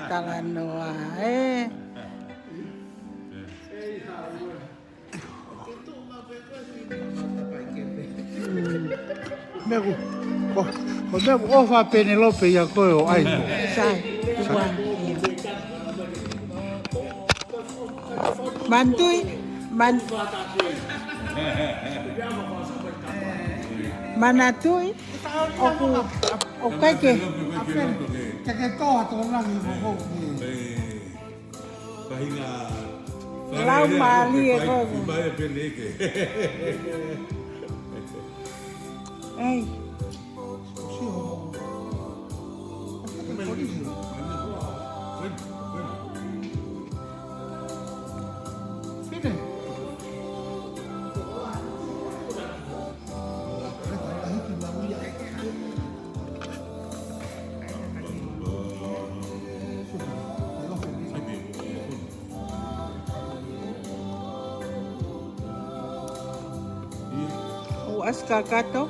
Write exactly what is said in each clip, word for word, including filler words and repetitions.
Talanoa, ē. Meʻa ko, ko, ko meʻa ko ʻofa Penelope ia ko e ʻo ai. Sai, ua. Manatuʻi, man-, manatuʻi, ʻoku, ʻoku ʻikai ke. Ke ke toa tōna ki ko ko. Lau mālie ko. Ei. ʻO ʻasi kakato.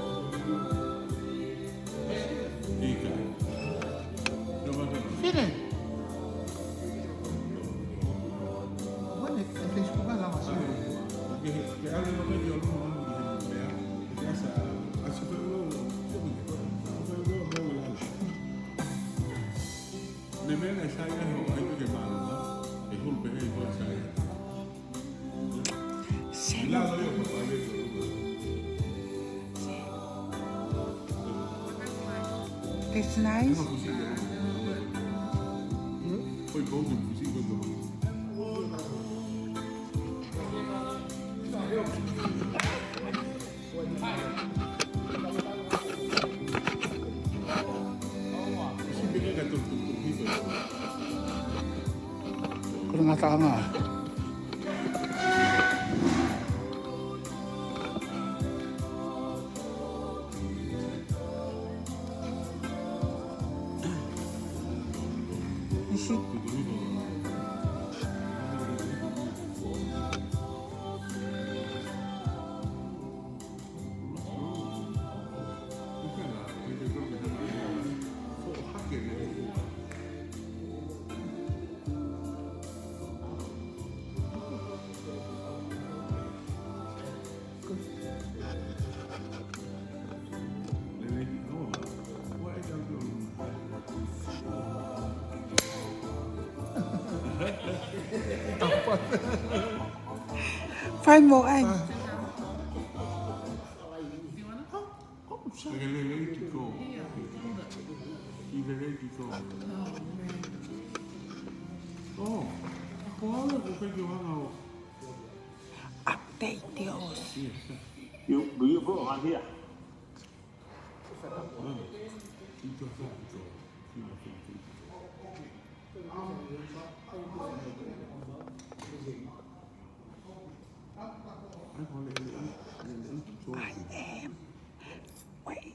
Fine. That's nice. Ko e ngataʻanga. Fai mo ai. Update, Dios. You, will you put on here? I am. Wait.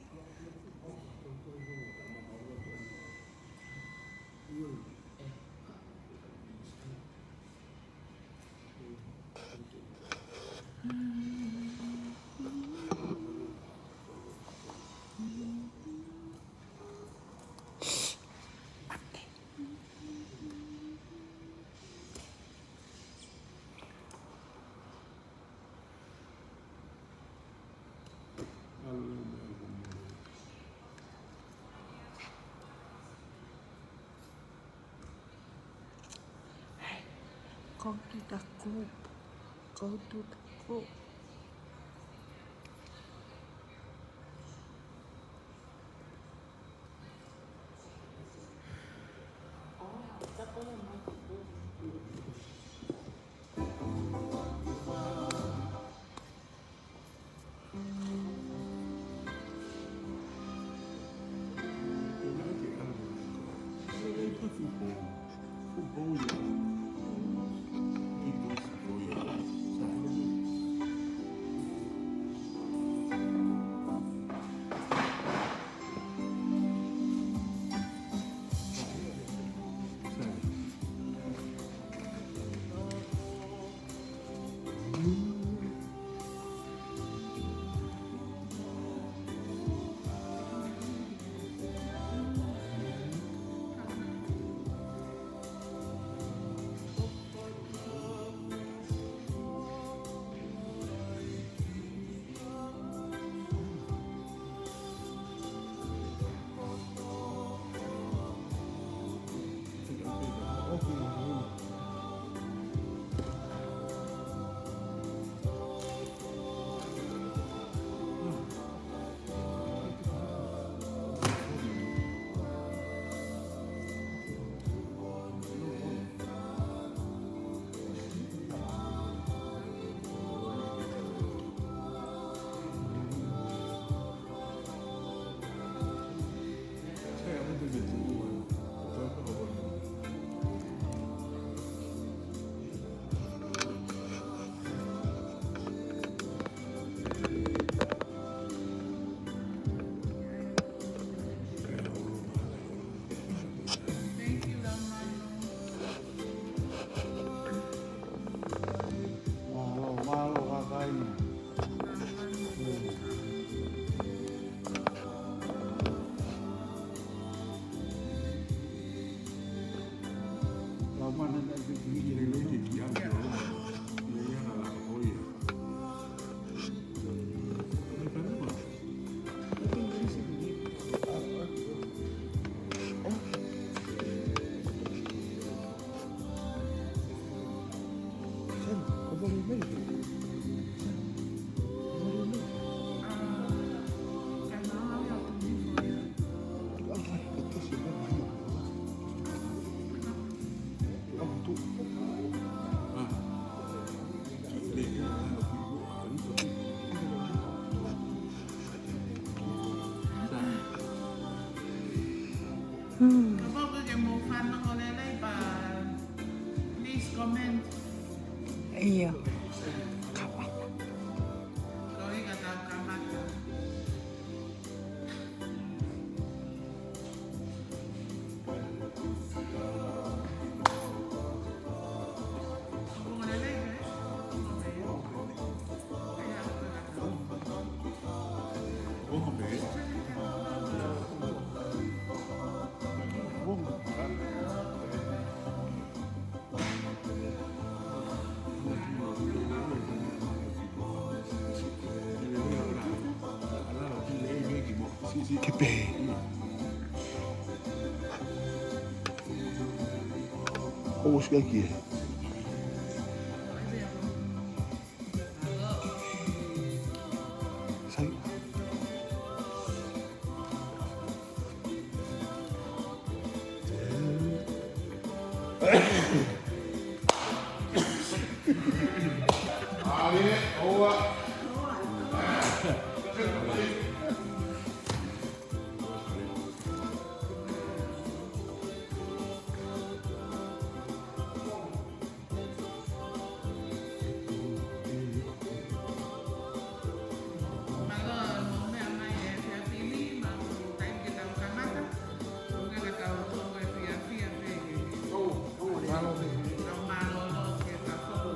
Go to the group. Go to the group. Kapau ʻoku ke mou fanongo lelei pea, please comment. ʻIo. Kapa. Ko ia ka tau kamata. Ke pehē. ʻOku ʻosi ʻaki ē. Sai. Mālō e mou meʻa mai he efiafi ni, maʻu taimi ke tau kamata, ʻo ka tau toʻo e fiefia pē. Mālō, mālō. Tau mālōlō ke tau toʻo.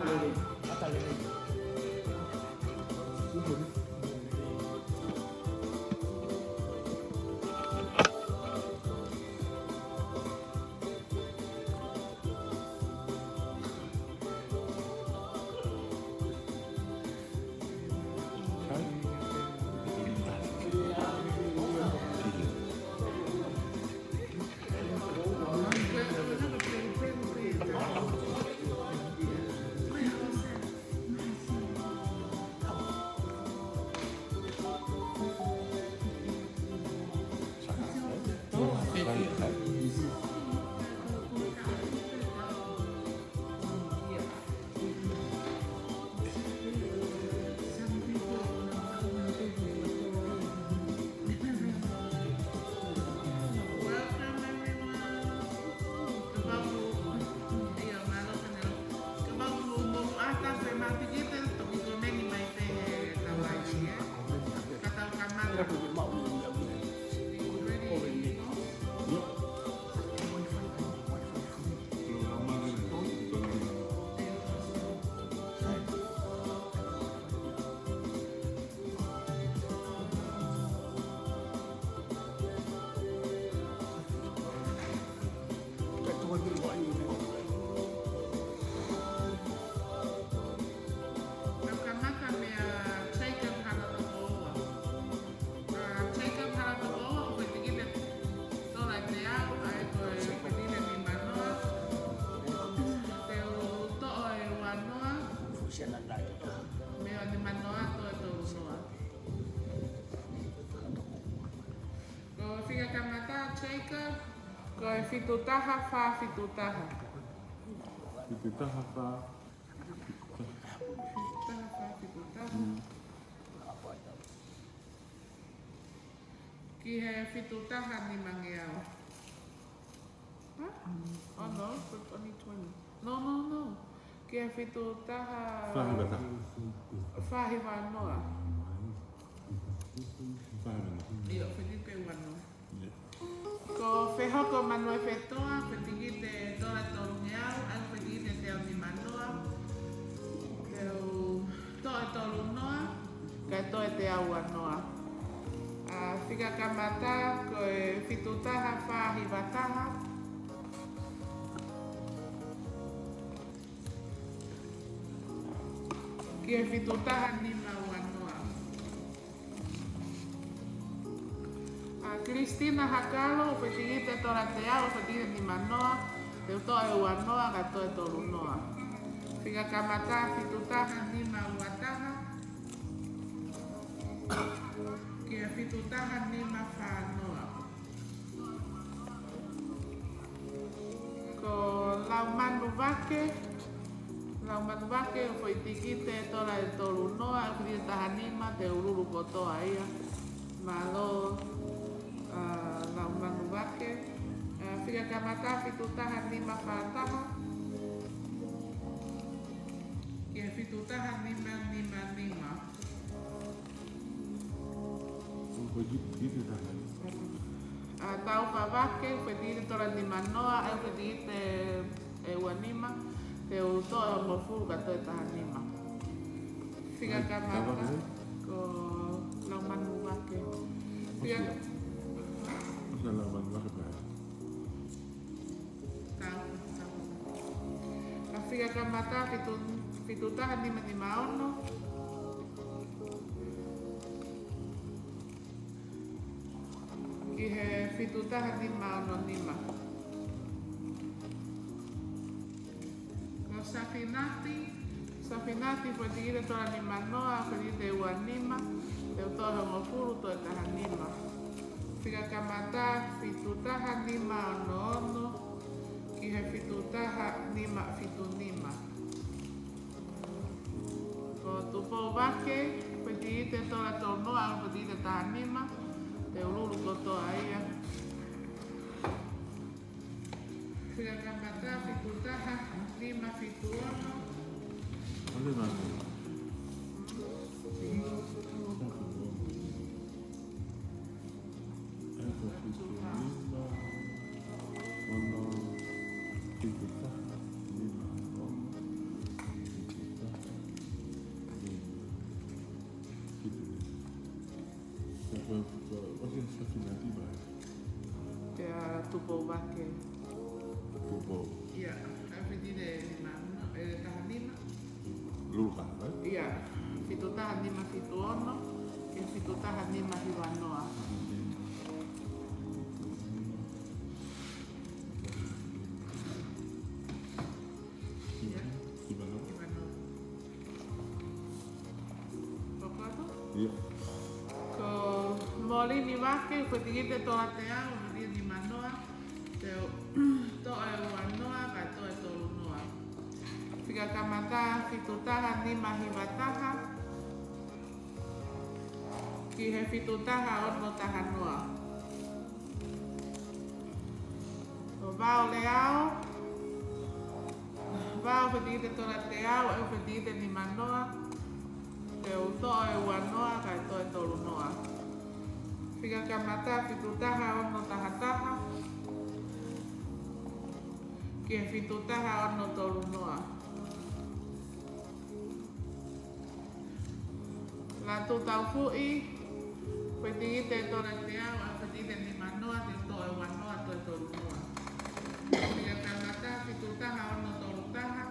Welcome, everyone. Kapau ʻoku, ʻio, mālō Fenelo. Kapau ʻoku mou ʻatā pē matikite, toki komeni mai pē he tau ai, ē? Ka tau kamata. Ready? Tau kamata meia Jacob Halatokoua. ʻA Jacob Halatokoua, ʻoku fitikite tola ʻe teau, ʻa ia ko e fitine nimanoa. Te u toʻo e uanoa. Meia nimanoa, toʻo e tolunoa. Ko e fika kamata, Jacob, ko e fitu taha fā fitu taha. Fitu taha fā. Fitu taha fā fitu taha. Mm. Ki he fitu taha nimangeau. Huh? Oh, no, it's only twenty. No, no, no. Ki he fitu taha. Fā hiva taha. Fā hiva noa. Fā hiva noa. ʻIo, Filipe uanoa. ʻIo. Ko Fehoko Manuefetoa, fitikite tola tolungeau, ʻa ia fitikite teau nimanoa. Te u toʻo e tolunoa, kae toʻo e teau uanoa. ʻA, fika kamata, ko e fitu taha fā hiva taha. Ki he fitu taha nima ua noa. ʻA Kilistina Hakalo, ʻoku fai tikite tola teau, ʻoku fai tikite nima noa, teu toʻo e ua noa, kae toe tolu noa. Fika kamata fitu taha nima ua taha. Ki he fitu taha nima fā noa. Ko Laumanu Vake, Laumanu Vake, ʻoku fai tikite tola ʻe tolu noa, ʻoku fai tikite taha nima, teu lulu kotoa ia. Mālō, ʻa, Laumanu Vake. ʻA, fika kamata fitu taha nima fā taha. Ki he fitu taha nima nima nima. ʻA, Taufa Vake, ʻoku fai tikite tola nima noa, ʻoku fai tikite ʻe ua nima, teu toʻo e hongofulu kae toe taha nima. Fika kamata, ko Laumanu Vake. Fika, ʻosi Laumanu Vake pē. Tau, tau. Ka fika kamata fitu, fitu taha nima nima ono. Ki he fitu taha nima ono nima. Ko Safinati, Safinati, ʻoku fai tikite tola nima noa, ʻoku fai tikite ua nima, teu toʻo e hongofulu, toe taha nima. Fika kamata fitu taha nima ono ono, ki he fitu taha nima fitu nima. Ko Tupou Vake, ʻoku fai tikite tola tolu noa, ʻoku fai tikite taha nima, teu lulu kotoa ia. Fika kamata fitu taha nima fitu ono. ʻOle vake. ʻOku fitu nima ono, fitu taha nima ono, fitu taha nima fitu nima. Ko, ko, ko, ʻosi Safinati mai. Pea Tupou Vake. Tupou. Ia, ʻoku fai tikite nima, ʻe taha nima. Lulu kaha, ē? Ia, fitu taha nima fitu ono, ki he fitu taha nima hiva noa. Ia. Hiva noa. Hiva noa. Ko koto? Ia. Ko Molini Vake, ʻoku fai tikite tola teau, ʻoku fai tikite nima noa, teu toʻo e ua noa, kae toe tolu noa. Fika kamata fitu taha nima hiva taha, ki he fitu taha ono taha noa. Ko Vao Leao, Vao, ʻoku fai tikite tola teau, ʻoku fai tikite nima noa, teu toʻo e ua noa, kae toe tolu noa. Fika kamata fitu taha ono taha taha, ki he fitu taha ono tolu noa. Latu Taufuʻi, ʻoku fai tikite tola teau, ʻoku fai tikite nima noa, teu toʻo e ua noa, toe tolu noa. Fika kamata fitu taha ono tolu taha,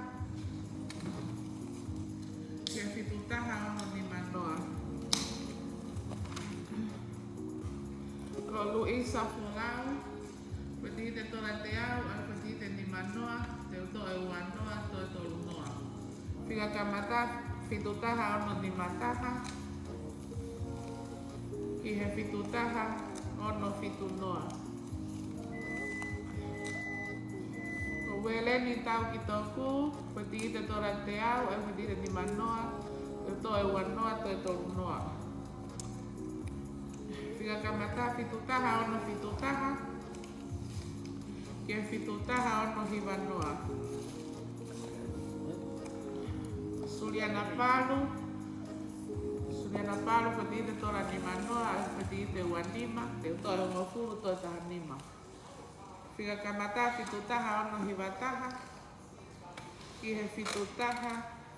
ki he fitu taha ono nima noa. Ko Luisa Folau, ʻoku fai tikite tola teau, ʻoku fai tikite nima noa, teu toʻo e ua noa, toe tolu noa. Fika kamata fitu taha ono nima taha, ki he fitu taha ono fitu noa. Ko Ueleni Taukitoku, ʻoku fai tikite tola teau, ʻoku fai tikite nima noa, teu toʻo e ua noa, toe tolu noa. Fika kamata fitu taha ono fitu taha, ki he fitu taha ono hiva noa. Suliana Palu, Suliana Palu, ʻoku fai tikite tola nima noa, ʻoku fai tikite ua nima, teu toʻo e hongofulu, toe taha nima. Fika kamata fitu taha ono hiva taha, ki he fitu taha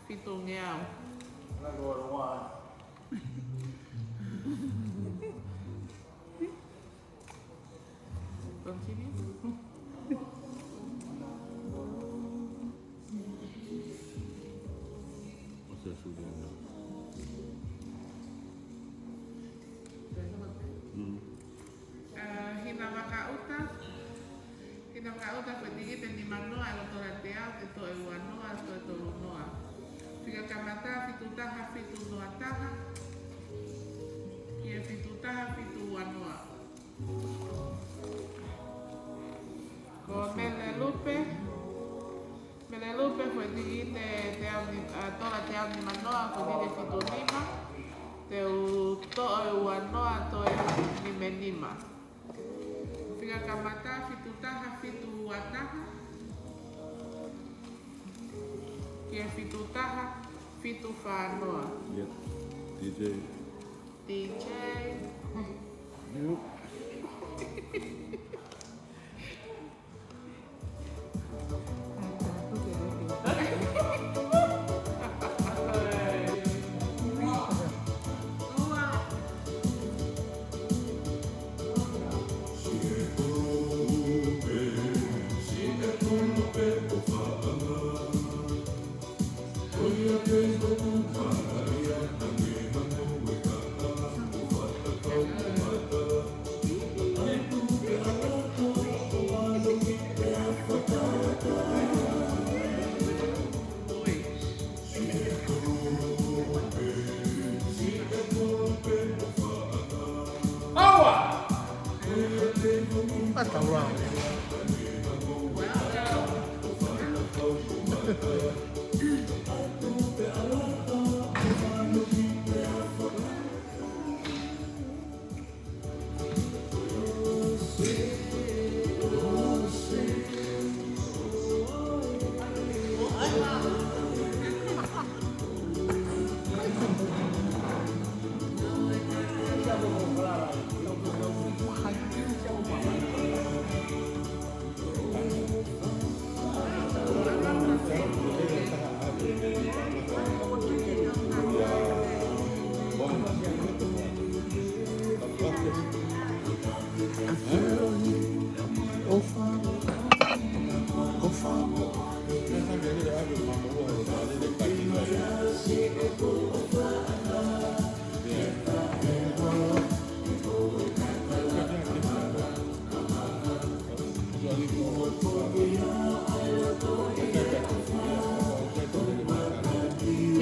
fitu ngeau. Continue. ʻOsi ʻa Suliana. Kamata fitu taha fitu noa taha ki he fitu taha fitu ua noa. Ko Melelupe. Melelupe, ko e niʻihi te, teau ni-, ʻa, tola teau nima noa, ko e niʻihi fitu nima. Te u toʻo e ua noa, toe nima nima. Fika kamata fitu taha fitu ua taha ki he fitu taha fitu fā noa. Yep. D J. D J. Yep.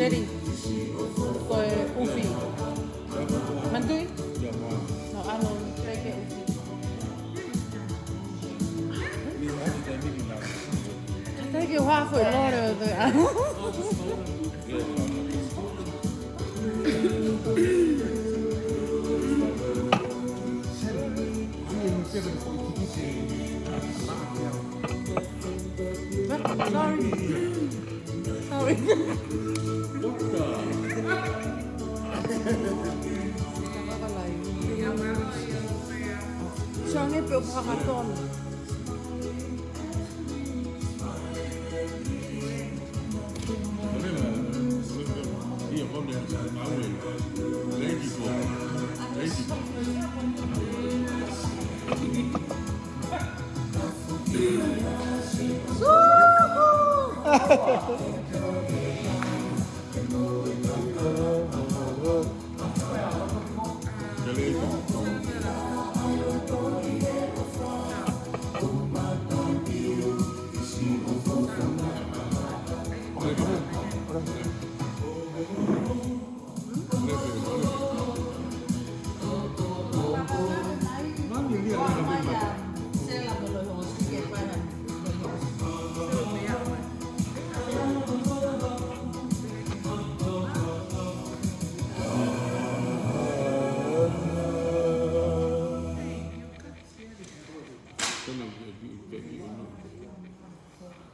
Jerry, ko e ʻufi. Mantui? No, ʻa ʻoku ʻikai ke ʻufi. Kātaki ke u hafo e lore ʻo te ʻa. Sorry. Sorry. Sio ange pe ʻoku hangatonu.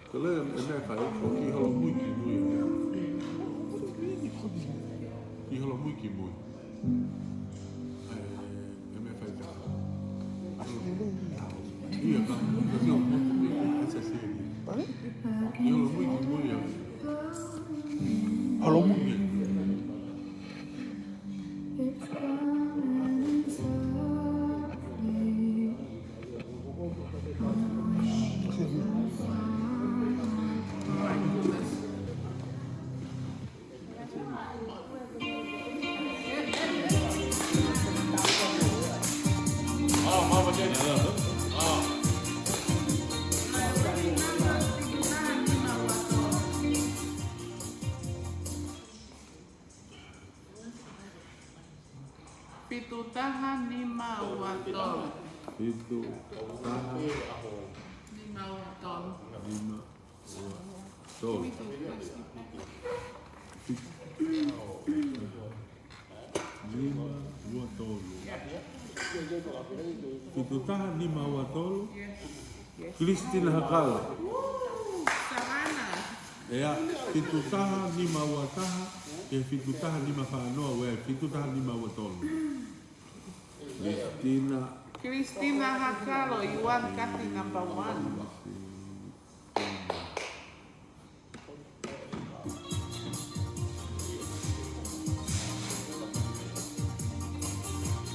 Ko e lea ʻe meʻa fai, ʻoku kiʻi holomui ki mui. Kiʻi holomui ki mui. ʻE, ʻe meʻa fai ka. Ia ka, ka sio, ʻe sa sio. Kiʻi holomui ki mui ia. Holomui. Fitu taha nima ua tolu. Fitu taha nima ua tolu. Nima ua tolu. Fitu, nima ua tolu. Fitu taha nima ua tolu. Yes. Christina Hakalo. Woo! Savannah. ʻEa, fitu taha nima ua taha, ki he fitu taha nima fā noa, ʻoku ʻi ai e fitu taha nima ua tolu. Christina. Christina Hakalo, you want Kathy number one.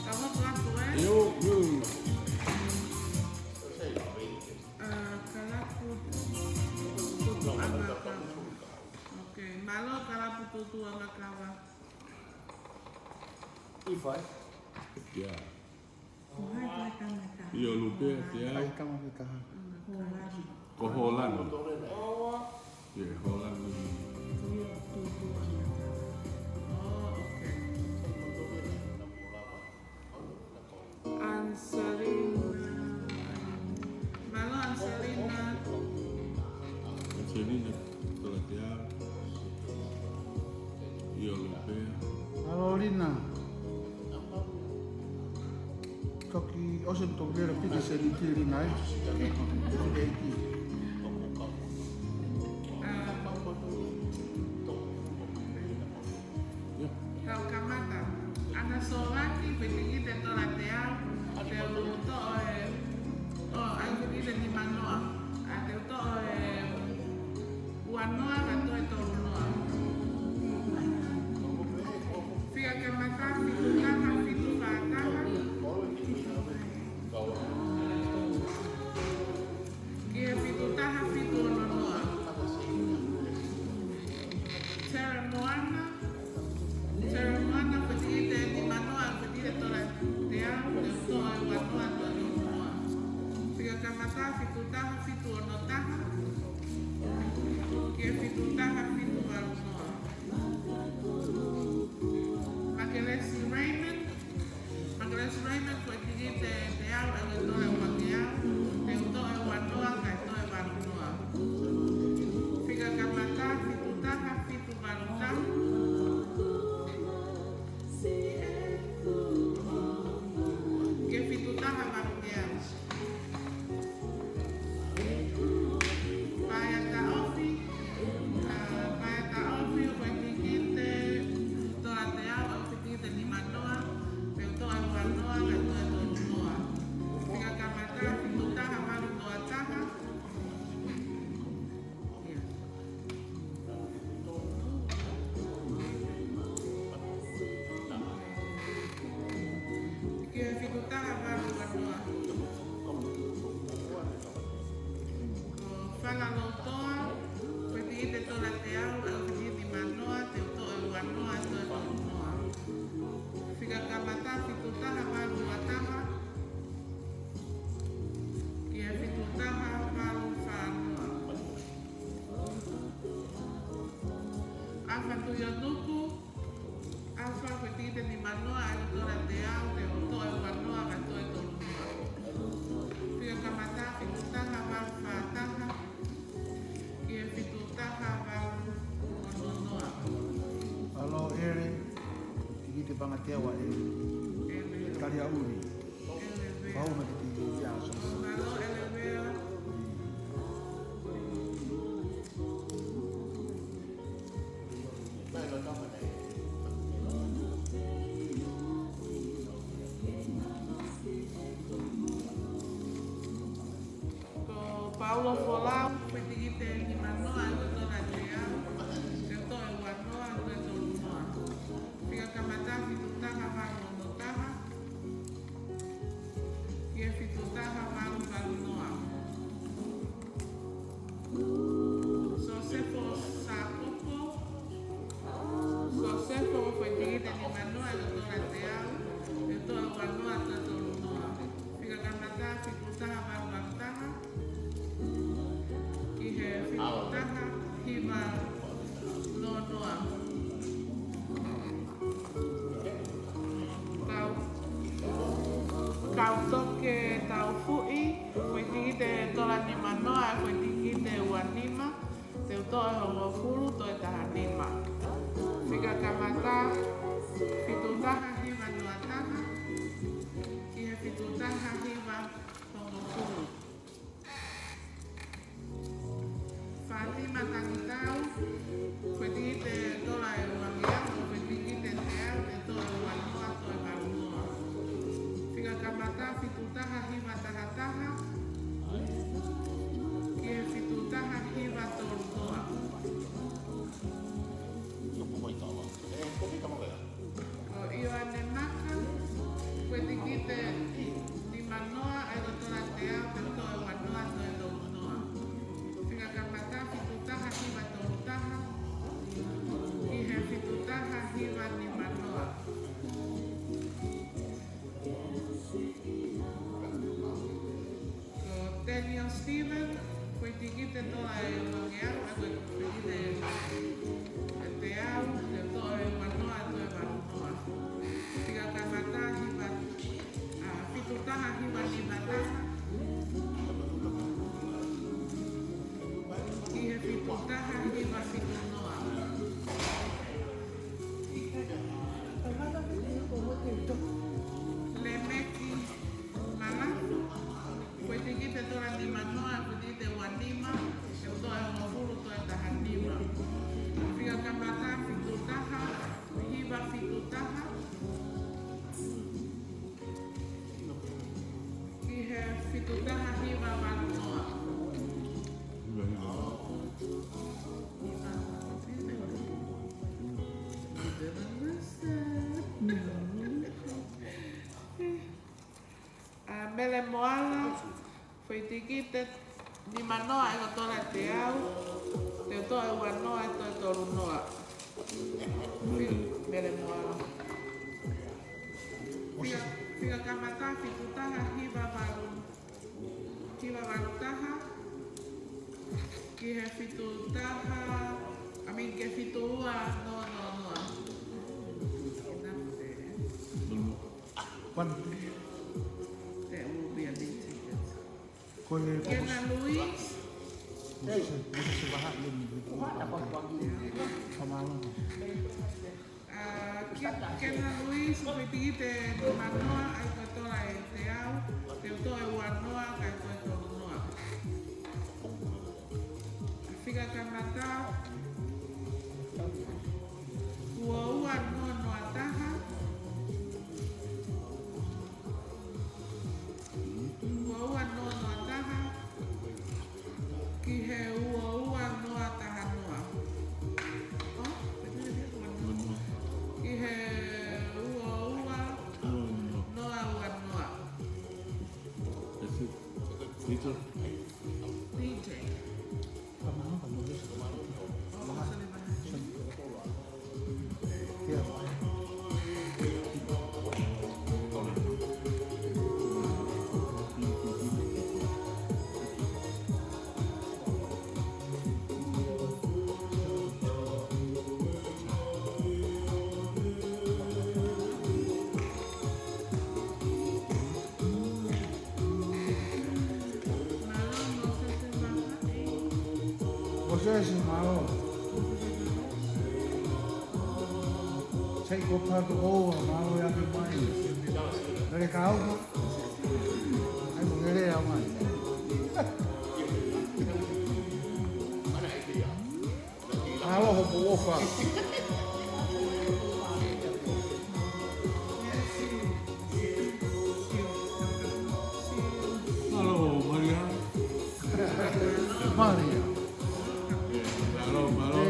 Ka hoko atu, ē? Yo, yo. Ah, Kalapu Tutu Angakava. Ok, mālō Kalapu Tutu Angakava. Ifai. Yeah. Ko hai ko e tangata? ʻIo, Lupea, te au. Ai, tama ki taha. Ko Holani. Ko Holani. Yeah, Holani. Oh, ok. Anselina. Mālō, Anselina. Anselina, Tolatea. ʻIo, Lupea. Mālō, Lina. Toki ʻosi e toki lele piki se ni tili nai. Piki e iki. Kau kamata. ʻAna Sōvaki, Fetikite Tolatea, te u toʻo e, ʻo, ʻai Fetikite nima noa. ʻA, te u toʻo e ua noa, ka toe tolu noa. Fika kamata, fitu taha, fitu fā taha. Ki he fitu taha, fitu ono noa. Tere Moana, Tere Moana, Fetikite nima noa, Fetikite Tolatea, te u toʻo e ua noa, toe tolu noa. Fika kamata, fitu taha, fitu ono taha. Ki he fitu taha, fitu valu noa. Makelesi Raymond, Makelesi Raymond, Fetikite te u ʻai e toe ua ngeau, te u toʻo e ua noa, kae toe valu noa. Fika kamata, fitu taha, fitu valu taha. Ki he fitu taha, valu ngeau. Paea Taofi, ʻa, Paea Taofi, Fetikite Tolatea, ʻo Fetikite nima noa, te u toʻo e ua noa, kae toe tolu noa. Fika kamata, fitu taha, valu noa taha. ʻIa. Ki he fitu taha, valu ua noa. Ko Fala Lotoa, Fetikite Tolatea, ʻo Fetikite nima noa, te u toʻo e ua noa, toe tolu noa. Fika kamata, fitu taha, valu ua taha. Ki he fitu taha, valu fā noa. ʻAfa Tuʻiotuku, ʻAfa, Fetikite nima noa, ʻai Tolatea, te u toʻo e ua noa, kae toe tolu noa. Fika kamata, fitu taha, valu fā taha. Ki he fitu taha, valu ono noa. Alo, ʻEle, Fetikite Pangateaua, ʻEle. ʻEle. Taliauli. ʻEle Vea. Pau ma te tiki ia, so. Mālō, ʻEle Vea. Ko Paulo Folau, Fetikite nima noa, ʻai Tolatea, te u toʻo e ua noa, toe tolu noa. Fika kamata, fitu taha, valu ono taha. Ki he fitu taha, valu valu noa. Sosefo Sakopo, Sosefo, Fetikite nima noa, ʻai Tolatea, te u toʻo e ua noa, toe tolu noa. Fika kamata, fitu taha, valu valu taha. Toe hongofulu, toe taha nima. Fika kamata, fitu taha hiva noa taha, ki he fitu taha hiva hongofulu. Fā nima tangitau, ko e tikite tola ʻe uangeau, ko e tikite teau, te toe ua noa, toe valu noa. Fika kamata, fitu taha hiva taha taha, ki he fitu taha hiva tolu noa. Ko ʻIoane Maka, ko e tikite nima noa, ʻa ia ko e tola teau, te toe ua noa, toe tolu noa. Fika kamata, fitu taha hiva tolu taha, ki he fitu taha hiva nima noa. Ko Daniel Steven, ko e tikite tola ʻe uangeau, ʻa ia ko e tikite teau, te toe ua noa, toe valu noa. Fika kamata, hiva, ʻa, fitu taha hiva nima taha, ki he fitu taha hiva fitu noa. Lemeki Malafu, ko e tikite tola nima noa, ko e tikite ua nima, te toe hongofulu, toe taha nima. Fika kamata, fitu taha hiva fitu taha, ki he fitu taha hiva valu noa. ʻA, Mele Moala, ko e tikite nima noa, ʻa ia ko e tola teau, te toe ua noa, toe tolu noa. Mele Moala. Fika, fika kamata, fitu taha hiva valu, hiva valu taha, ki he fitu taha, I mean, ki he fitu ua noa noa noa. Enough there. One. That will be a big ticket. Ko e Kena Luis. Moses, Moses Vaha, ia ni. Fakamālō. ʻA, Ke-, Kena Luis, ko e tikite nima noa, ʻa ia ko e tola ʻe teau, te toe ua noa, kae toe tolu noa. Fika kamata, ua ua noa noa taha, ua ua noa noa taha, ki he ua ua noa taha noa. ʻO? Ki he ua ua noa ua noa. That's it. Peter. P J. Moses, mālō. Take your part of all, mālō e ʻapi mai. Mele Kauka. ʻAi mo kele a mai. Mālō hoʻomou ʻofa. Mālō, Maria. Maria. Mālō, mālō.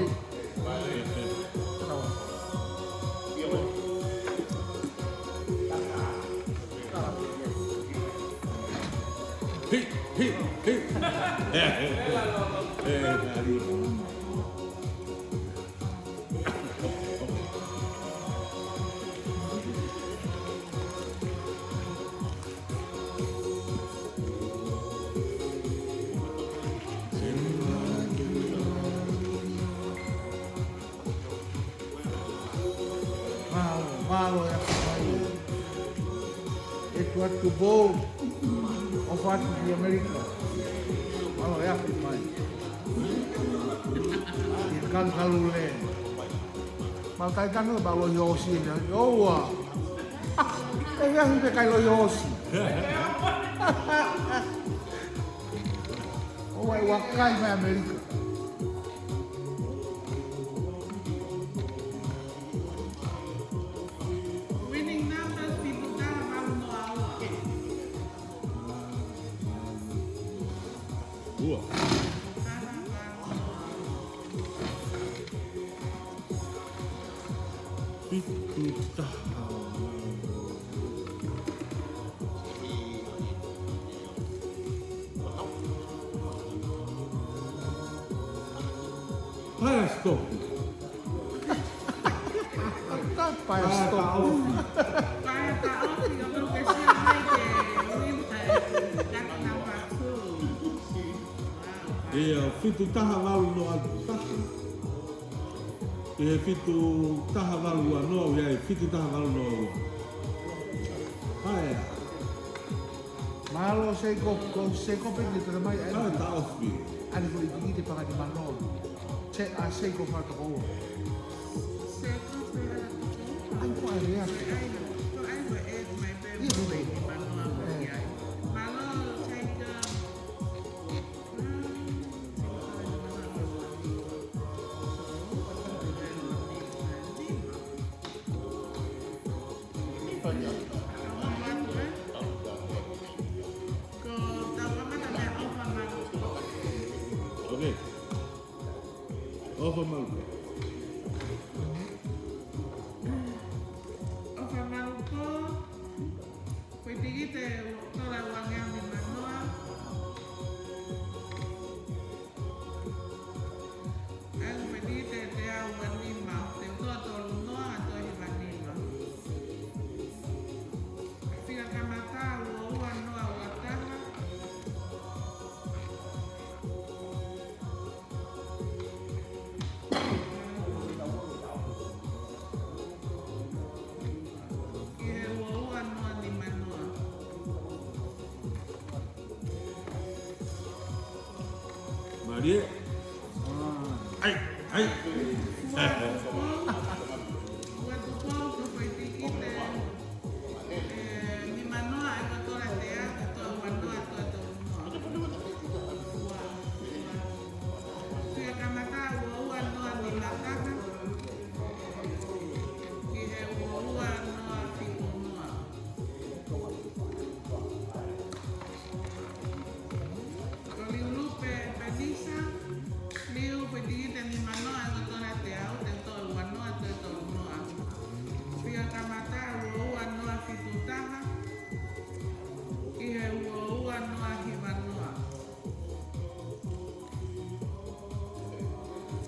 Hey. Hei, hei, hei. Mālō, mālō e ʻapi mai. ʻE tuʻu atu Tupou, ʻofa atu ki ʻAmelika. Mālō e ʻapi mai. Kanu kalule. Mau tai kanu, mau loi ʻo ʻosi ʻena. ʻOua. ʻE ia hipe kai loi ʻo ʻosi. ʻOua ʻe vakai mai ʻAmelika. Winning numbers, fitu taha valu noa ua. Ua. Fitu taha. Pae stop. Ka pae stop. Pae taʻofi, ʻo ke sio mai ke win, eh, kaki namba two. Wow. Ia, fitu taha valu noa taha. Ia, fitu taha valu ua noa, ia, fitu taha valu noa ua. Pae. Mālō Seiko, ko Seiko pē ke tala mai ai. Pae taʻofi. ʻAi ko e tiki te pangani mano. Se, ʻa Seiko fakatokoua. Seiko pē ʻa tokoua. ʻAi ko e lea. Ko e ʻai ko e ʻai mai pē. Ia, ko e. Mālō Seiko. Okay. ʻOfa malu. ʻOfa malu ko. Ko e tikite tola uangeau nimanoa. ʻAi ko e tikite teau ua nima, te u toʻo tolu noa, ʻa e toʻo hiva nima. Fika kamata, ua ua noa ua taha. Ki he ua ua noa nima noa. Mālie. ʻAi, ʻai. Ua Tupou, ua Tupou, ko e tikite. Eh, nima noa, ʻai ko e tola teau, ko e tola ua noa, ko e tola noa. Ua, ua. Fika kamata, ua ua noa nima taha. Ki he ua ua noa fitu noa. Ko Liulupe Penisa, Liu, ko e tikite nima noa, ʻai ko e tola teau, te u toʻo ua noa, te u toʻo noa. Fika kamata, ua ua noa fitu taha, ki he ua ua noa hiva noa.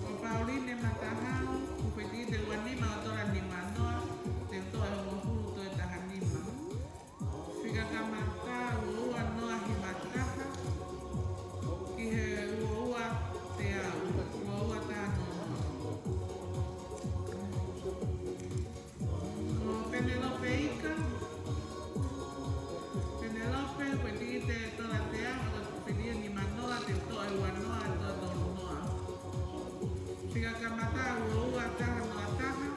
Ko Pauline Matahau, ko e tikite ua nima, ʻai ko e tola nima noa, te u toʻo hongofulu, toʻo taha nima. Fika kamata, ua ua noa hiva taha, ki he ua ua teau, ua ua taha noa. Ko Penelope Ika, Penelope, ko e tikite tola teau, ko e tikite nima noa, te u toʻo ua noa, toʻo tolu noa. Fika kamata, ua ua taha noa taha.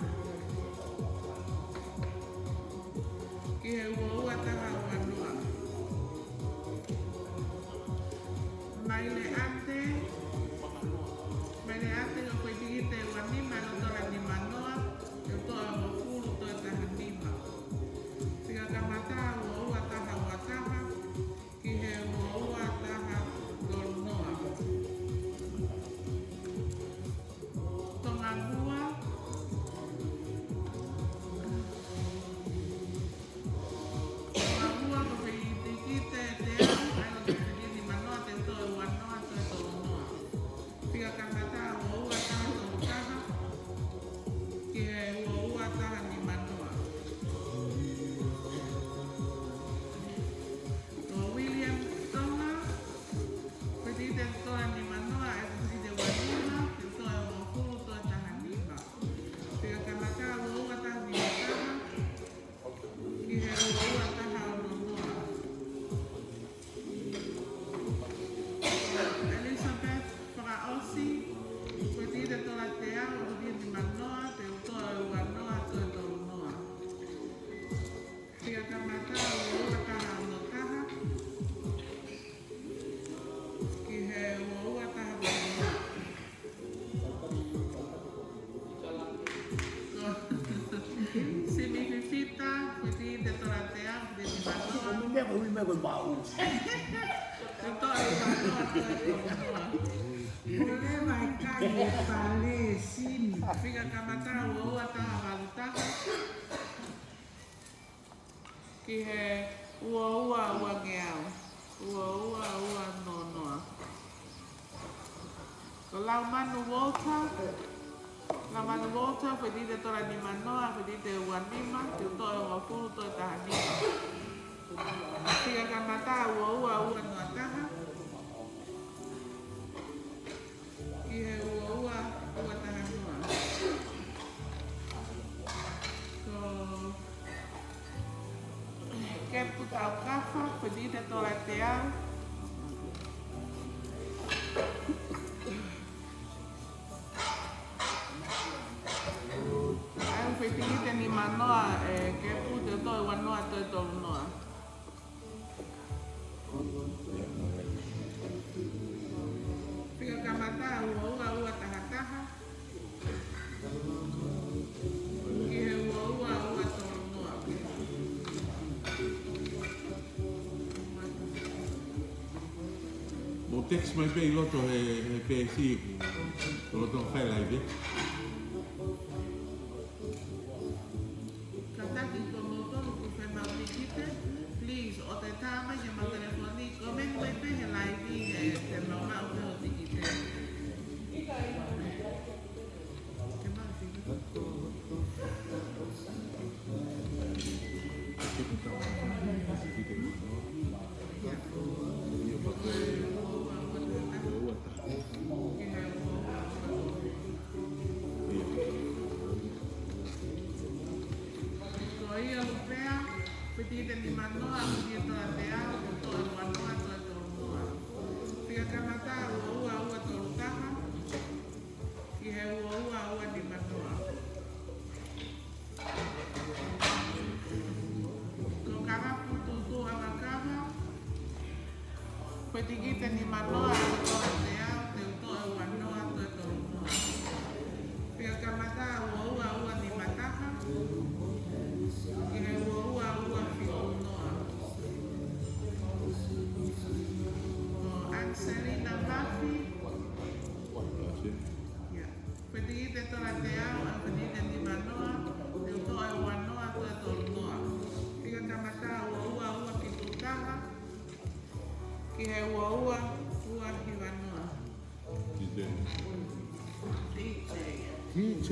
Ki he ua ua taha ua noa. Maileʻate, Maileʻate, ko e tikite ua nima, ʻai ko e tola nima noa, te u toʻo hongofulu, toʻo taha nima. Fika kamata, ua ua taha ua taha. Ki he ua ua taha tolu noa. Tonga Gua, Ko e maʻu. Te u toʻo e ua noa, toe tolu noa. Ko e leva e kai e pale sini. Fika kamata ua ua taha valu taha. Ki he ua ua ua ngeau. Ua ua ua noa noa. Ko Laumanu Walter. Laumanu Walter, foʻi tikite tola nima noa, foʻi tikite ua nima, te u toʻo e hongofulu, toe taha nima. Fika kamata ua ua ua noa taha. Ki he ua ua ua taha noa. Ko Kepu Taukafa, foʻi tikite tola teau. ʻAi, foʻi tikite nima noa, ē, Kepu, te u toʻo e ua noa, toe tolu noa. Fika kamata ua ua ua taha taha. Ki he ua ua ua tolu noa. Mou text mai pē ʻi loto he, he peesi ʻoku lolotonga fai live. Kātaki ko moutolu ʻoku fiemaʻu tikite, please, ʻoua te tā mai ke mau telefoni, comment mai pē he live he te mau maʻu pē hoʻo tikite. Ke mau tikite. Ko ia Lupea, foʻi tikite nima noa, foʻi tikite tola teau, toe ua noa, toe tolu noa. Fika kamata ua ua ua tolu taha, ki he ua ua ua nima noa. Ko Karapu Tutu Amakava, foʻi tikite nima noa, toe tolu teau, te u toʻo e ua noa, toe tolu noa. Fika kamata ua ua ua nima taha, ki he ua ua ua fitu noa. Ko Anselina Mafi. Ia. Foʻi tikite tola teau, ʻa e foʻi tikite nima noa, te u toʻo e ua noa, toe tolu noa. Fika kamata ua ua ua fitu taha, ki he ua ua ua hiva noa. DJ. DJ. DJ.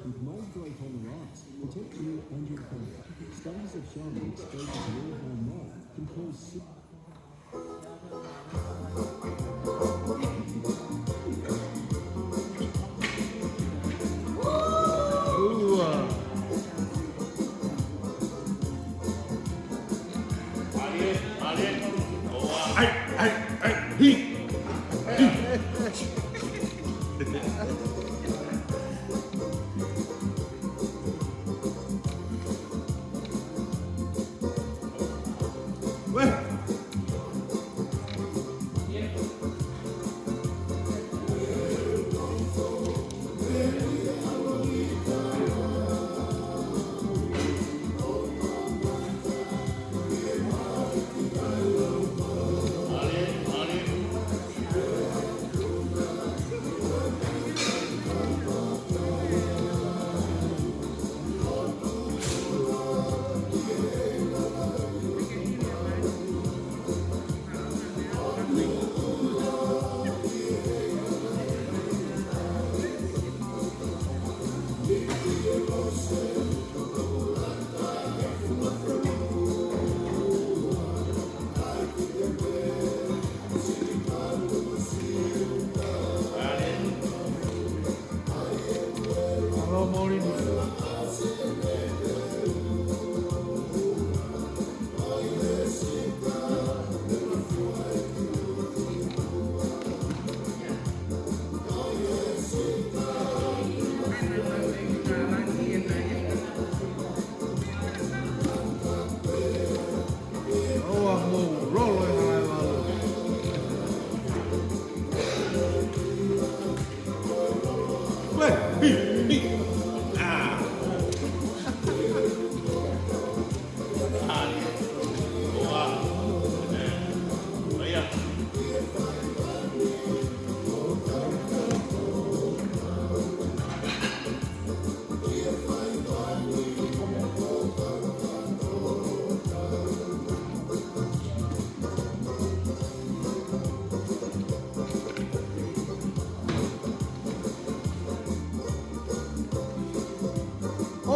With mold growth on the rise, protect you and your family. Studies have shown it exposes your home mold can cause sick Ai, ai, ai, hi.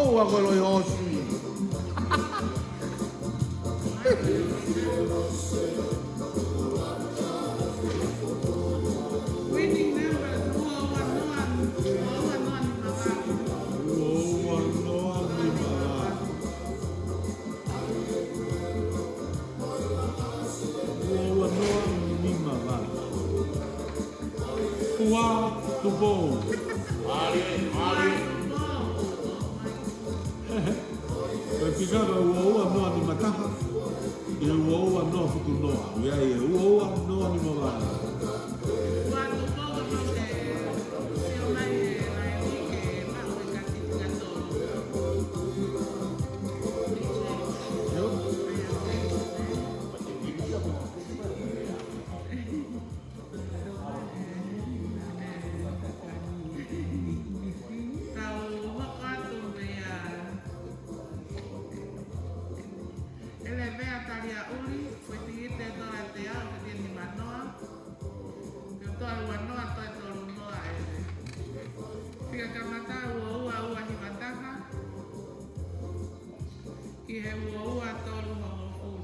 ʻOua ko e loi ʻosi. Winning numbers, ua ua noa, ua ua noa nima valu. Ua ua noa nima valu. Ua ua noa nima valu. Ua Tupou. Mālie, mālie. Ko e fika ko e ua ua noa nima taha, ʻi he ua ua noa fitu noa. ʻA ia ʻe ua ua noa nima valu. Tau hoko atu meia ʻElevea Taliaʻuli, ko e tikite tola teau, ko e tikite nima noa, ko e toe ua noa, toe tolu noa ʻEle. Fika kamata ua ua ua hiva taha, ki he ua ua tolu hongofulu.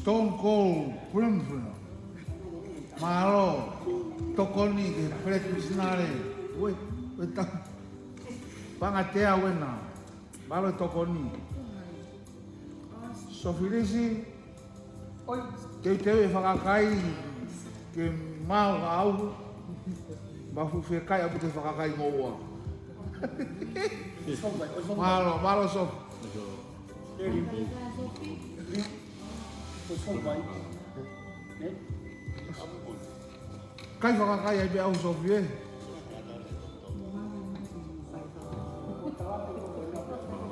Stone Cold Bloomfield. Mālō tokoni ki he Black Missionary. Ue, ue ta. Pangatea ue na. Mālō tokoni. Sofilisi, teuteu e fakakai ke mau au. Mafu fekai apu te fakakai ngoua. Mālō, mālō Sofi. Kai fakakai ai pē au Sofi ē.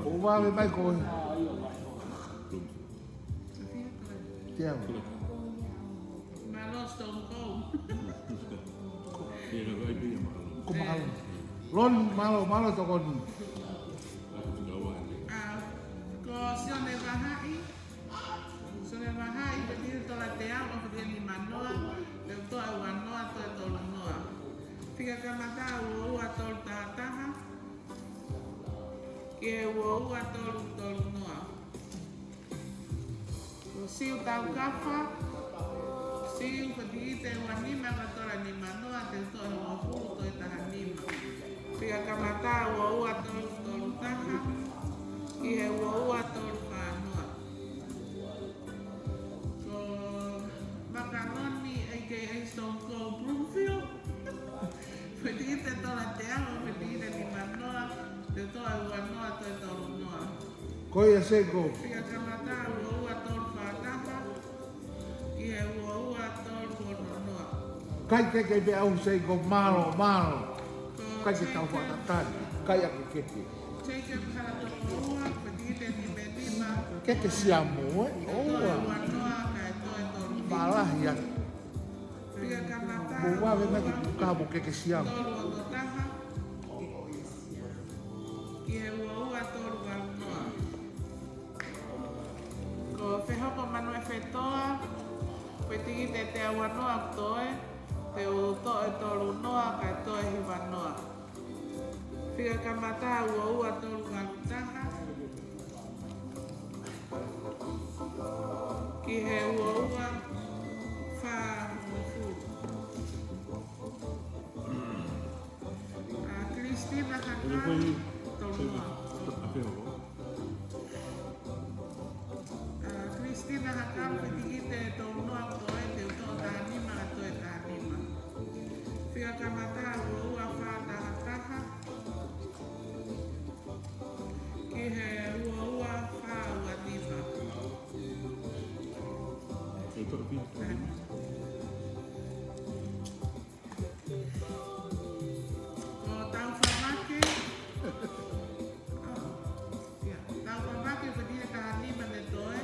ʻO vave mai koe. Te au. Mālō Stone Cold. Ko mālō. Lon, mālō, mālō tokoni. ʻA, ko Sione Vahaʻi. Sione Vahaʻi, ko e tikite tola teau, ko e tikite nima noa, teu toe ua noa, toe tolu noa. Fika kamata ua ua tolu taha taha, ki he ua ua tolu tolu noa. Ko Siu Taukafa, Siu ko e tikite ua nima, ko e tola nima noa, teu toe hongofulu, toe taha nima. Fika kamata ua ua tolu tolu taha, ki he ua ua tolu fā noa. Ko Makaloni, A K A Stone Cold Bloomfield. Ko e tikite tola teau, ko e tikite nima noa, teu toe ua noa, toe tolu noa. Ko ia Seiko. Fika kamata ua ua tolu fā taha, ki he ua ua tolu ono noa. Kai keke pē au Seiko, mālō, mālō. Kai ke tau fakatatali, kai ake keke. Jacob Halatokoua, ko e tikite nima nima. Keke siamo, ē? ʻOua. Toe ua noa, kae toe tolu noa. Malahi atu. Fika kamata, ʻoua vave mai ke tuka mo keke siamo. Tolu ono taha. Ki he ua ua tolu valu noa. Ko Fehoko Manuefetoa, ko e tikite teau ua noa toe, teu toe tolu noa, kae toe hiva noa. Fika kamata ua ua tolu valu taha, ki he ua ua fā hongofulu. ʻA, Christina Hakau, tolu noa. ʻA, Christina Hakau, ko e tikite tolu noa toe, teu toe taha nima, toe taha nima. Fika kamata ua ua fā taha taha, ki he ua ua fā ua nima. Ko Taufamake. ʻA, ia, Taufamake ko e tikite taha nima ne toe.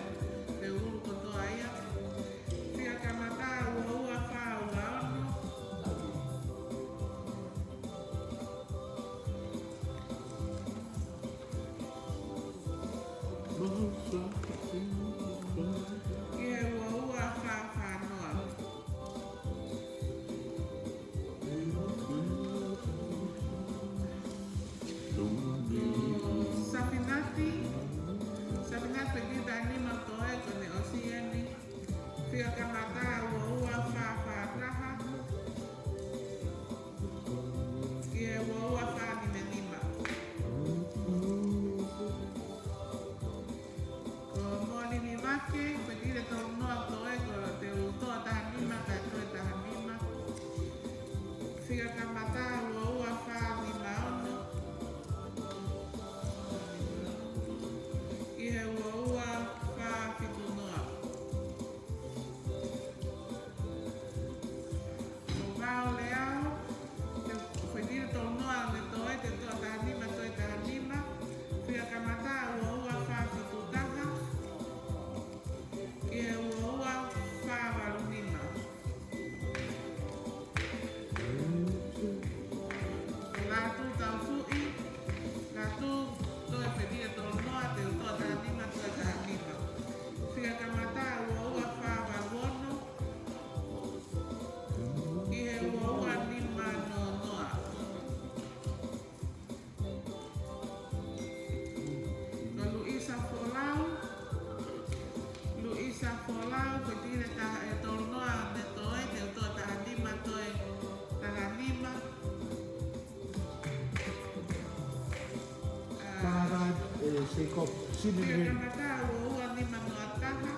Seikope, Simi Fika Nuheni. Kamata ua ua nima noa taha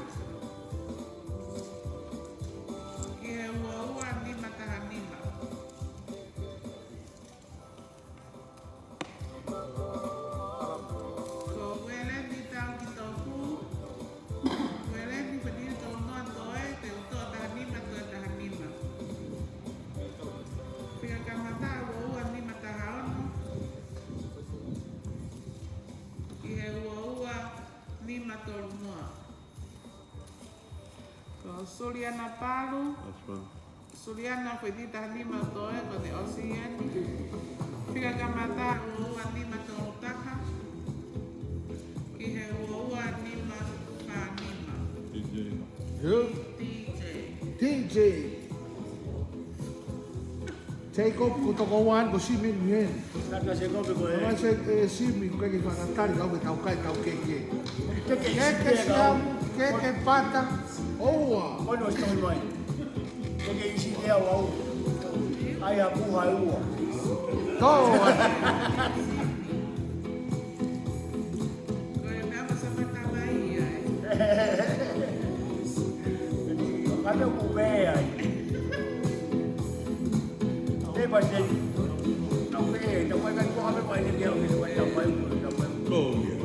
ki he ua ua nima taha nima. Ko Ueleni Taukitoku, Ueleni Fenili Taunoa Toe, te u toʻo taha nima, toe taha nima. Fika kamata ua ua nima taha ono ki he ua ua nima tolu noa. Ko Suliana Palu. That's fine. Suliana Fenili taha nima toe, ko e ʻosi eni. Fika kamata ua ua nima tolu taha ki he ua ua nima fā nima. T J. Who? T J. T J. Seikope, ko e toko ua ko Simi Nuheni. Tata Seikope ko e. Tama se, e, Simi, ko e ke fakatali kau ke tau kai, tau keke. Keke, keke isi Siamu, keke Pata, ʻoua. Ko no stone mai. Keke isi lea wau. Ai a kuha ua. Tō. Ko e meʻa ma sa mata mai ai. Kata ku mea ai. Te pa te. Tau pe, tau pe kai kua me pai te kia, me pai, tau pai, tau pai. Ko ia.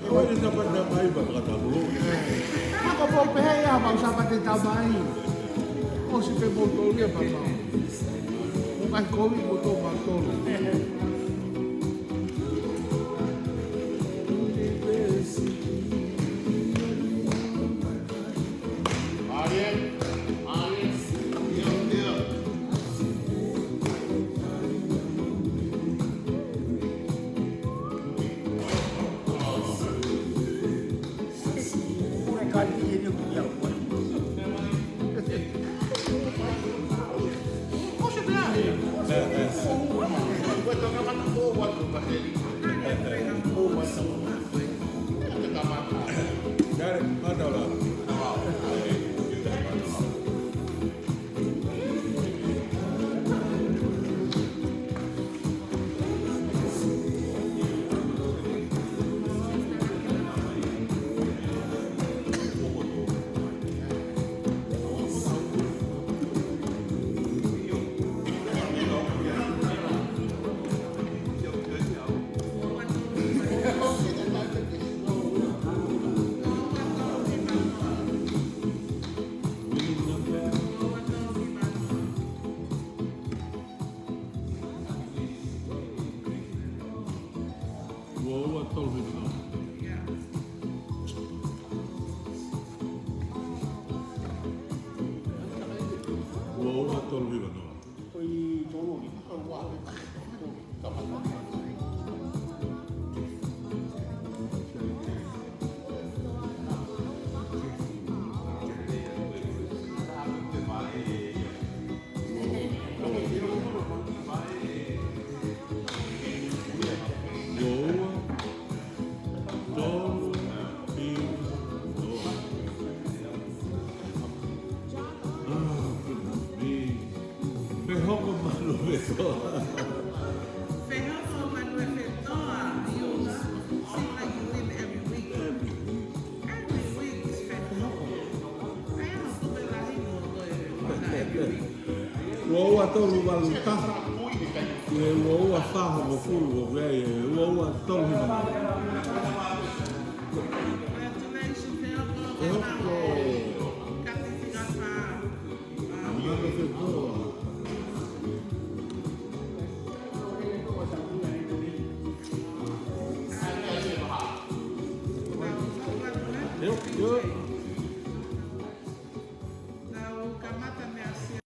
Ko ia te tapa te tamai, pa kata mo. Ako po pe hei a mau sa pa te tamai. ʻOsi pe mo to ia pa mau. Mo kai kovi mo to ma to. Ua ua tolu hiva noa. Ua ua tolu hiva noa. Fehoko Manu Fetoa. Fehoko Manu Fetoa. You, seem like you win every week. Every week. Every week is Fehoko. I am a super lahi mo ko e every week. Ua ua tolu valu taha. Ua ua fā hongofulu, ua ua tolu hiva. Congratulations, Fehoko. Fehoko. Kati fika fā. Manu Fetoa. Yep, yep. Nau kamata mei he ʻosi.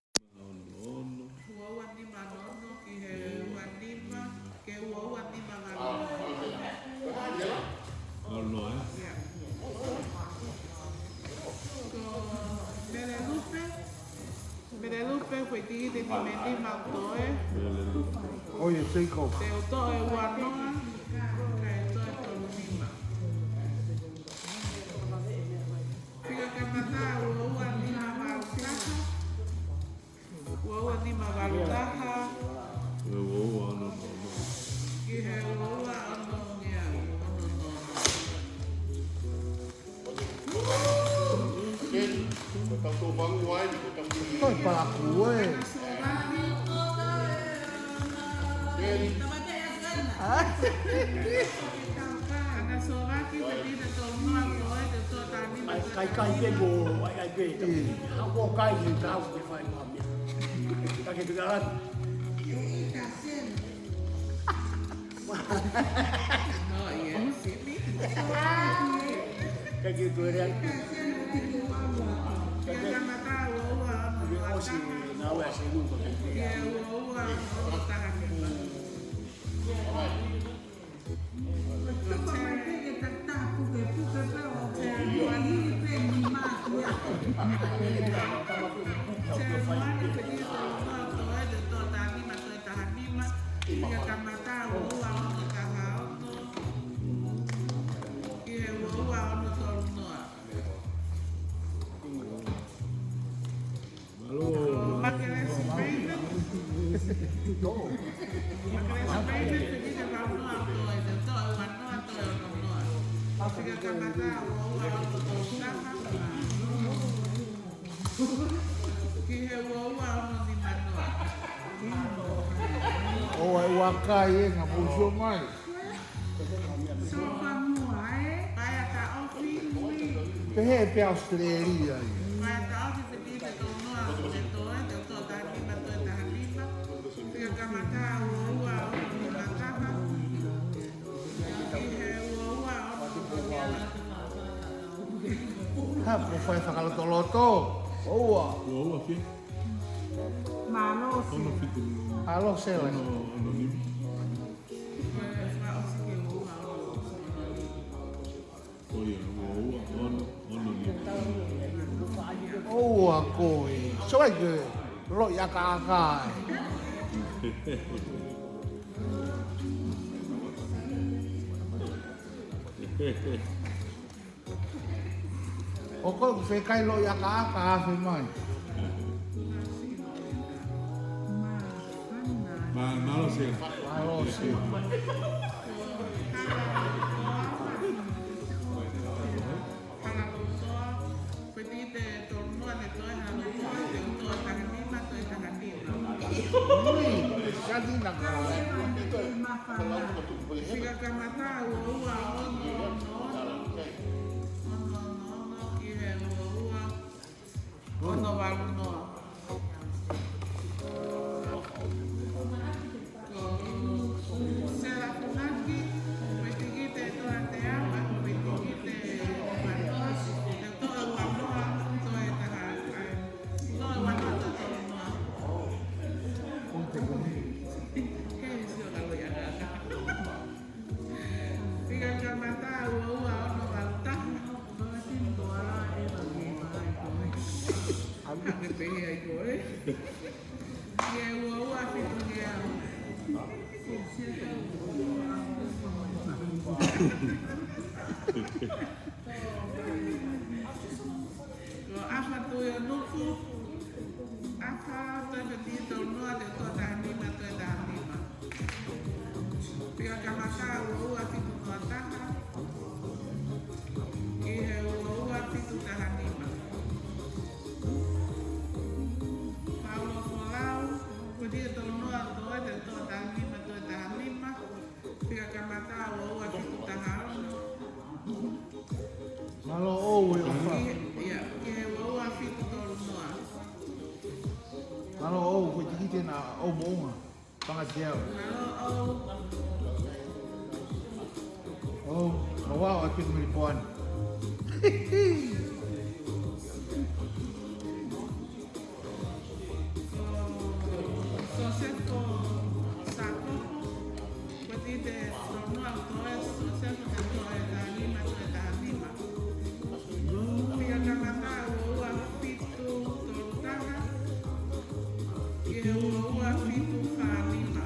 Ua ua nima nono ki he ua nima, ki he ua ua nima valu. Valu noa, ē? Yeah. Ko Mele Lupe, Mele Lupe, ko e tiki te nima nima toe. Mele Lupe. ʻOi, e Seikope. Te u toʻo e ua noa, kae toe tolu nima. Fika kamata ua ua nima valu taha. Ua ua nima valu taha. Ua ua ono nono. Ki he ua ua ono ngeau, ono nono. Toi palaku ē. Kai, kai pē mo, ai, ai pē. Ē. Hako kai he tau ke fai ko ha meʻa. Ka ke tuka atu. Ka ke tuere atu. Ka ke ʻosi, ngāue ʻa Selu ko te. Fika kamata ua ua ono taha ono. Ki he ua ua ono tolu noa. Mālō. Makelesi Payment. Makelesi Payment, fika valu noa toe, toe ua noa, toe ono noa. Fika kamata ua ua ono tolu taha. Ki he ua ua ono nima noa. ʻO e ua kai ē, ngā pōsio mai. Sō fanua ē, pae ʻa taʻofi. Pehē pē ʻAositelēlia ia. Pae ʻa taʻofi fitite tolu noa, te toe, te toe taha nima, toe taha nima. Fika kamata ua ua ono nima taha. Ki he ua ua ono nima. Ha, ko fai fakalotoloto. ʻOua. Ua ua fia. Mālō. Ono fitu. Mālō Sela. Ono, ono nima. ʻO ia, ua ua ono, ono nima. ʻOua ko ē. Sō ai ke loʻi ʻakaʻaka ē. ʻOku ou fie kai loʻi ʻakaʻaka afe mai. Mā-, mālō Sela. Mālō Sela. Fitite tolu noa, te toe ua noa, te toe taha nima, toe taha nima. Ui, sani na ka. Fika kamata ua ua ono ono ono. Ono ono ono ki he ua ua ono valu noa. Ko Sela Funaki, ko e tikite ʻe tolu teau, ko e tikite ʻe ua noa, ʻe tolu ua noa, toe taha, ʻe, toe ua noa, toe tolu noa. Ke sio ka loʻi ʻakaʻaka. Fika kamata ua ua ono valu taha. Hake pehē ai koe. Ki he ua ua fitu ngeau. Ko ʻAfa Tuʻionuku. ʻAfa, toe fitite tolu noa, te toe taha nima, toe taha nima. Fika kamata ua ua fitu noa taha. Ki he ua ua fitu taha nima. Paulo Folau, fitite tolu noa, toe, te toe taha nima, toe taha nima. Fika kamata ua ua fitu taha ono. Mālō ʻOu e ʻofa. Ki, ia, ki he ua ua fitu tolu noa. Mālō ʻOu, ko e tikite naʻa ʻoku moʻunga. Panga tiau. Mālō ʻOu. ʻOu, kau ʻoatu e meli poani. Sosefo Sakopo, fitite tolu noa, toe Sosefo te toe taha nima, toe taha nima. Fika kamata ua ua fitu tolu taha, ki he ua ua fitu fā nima.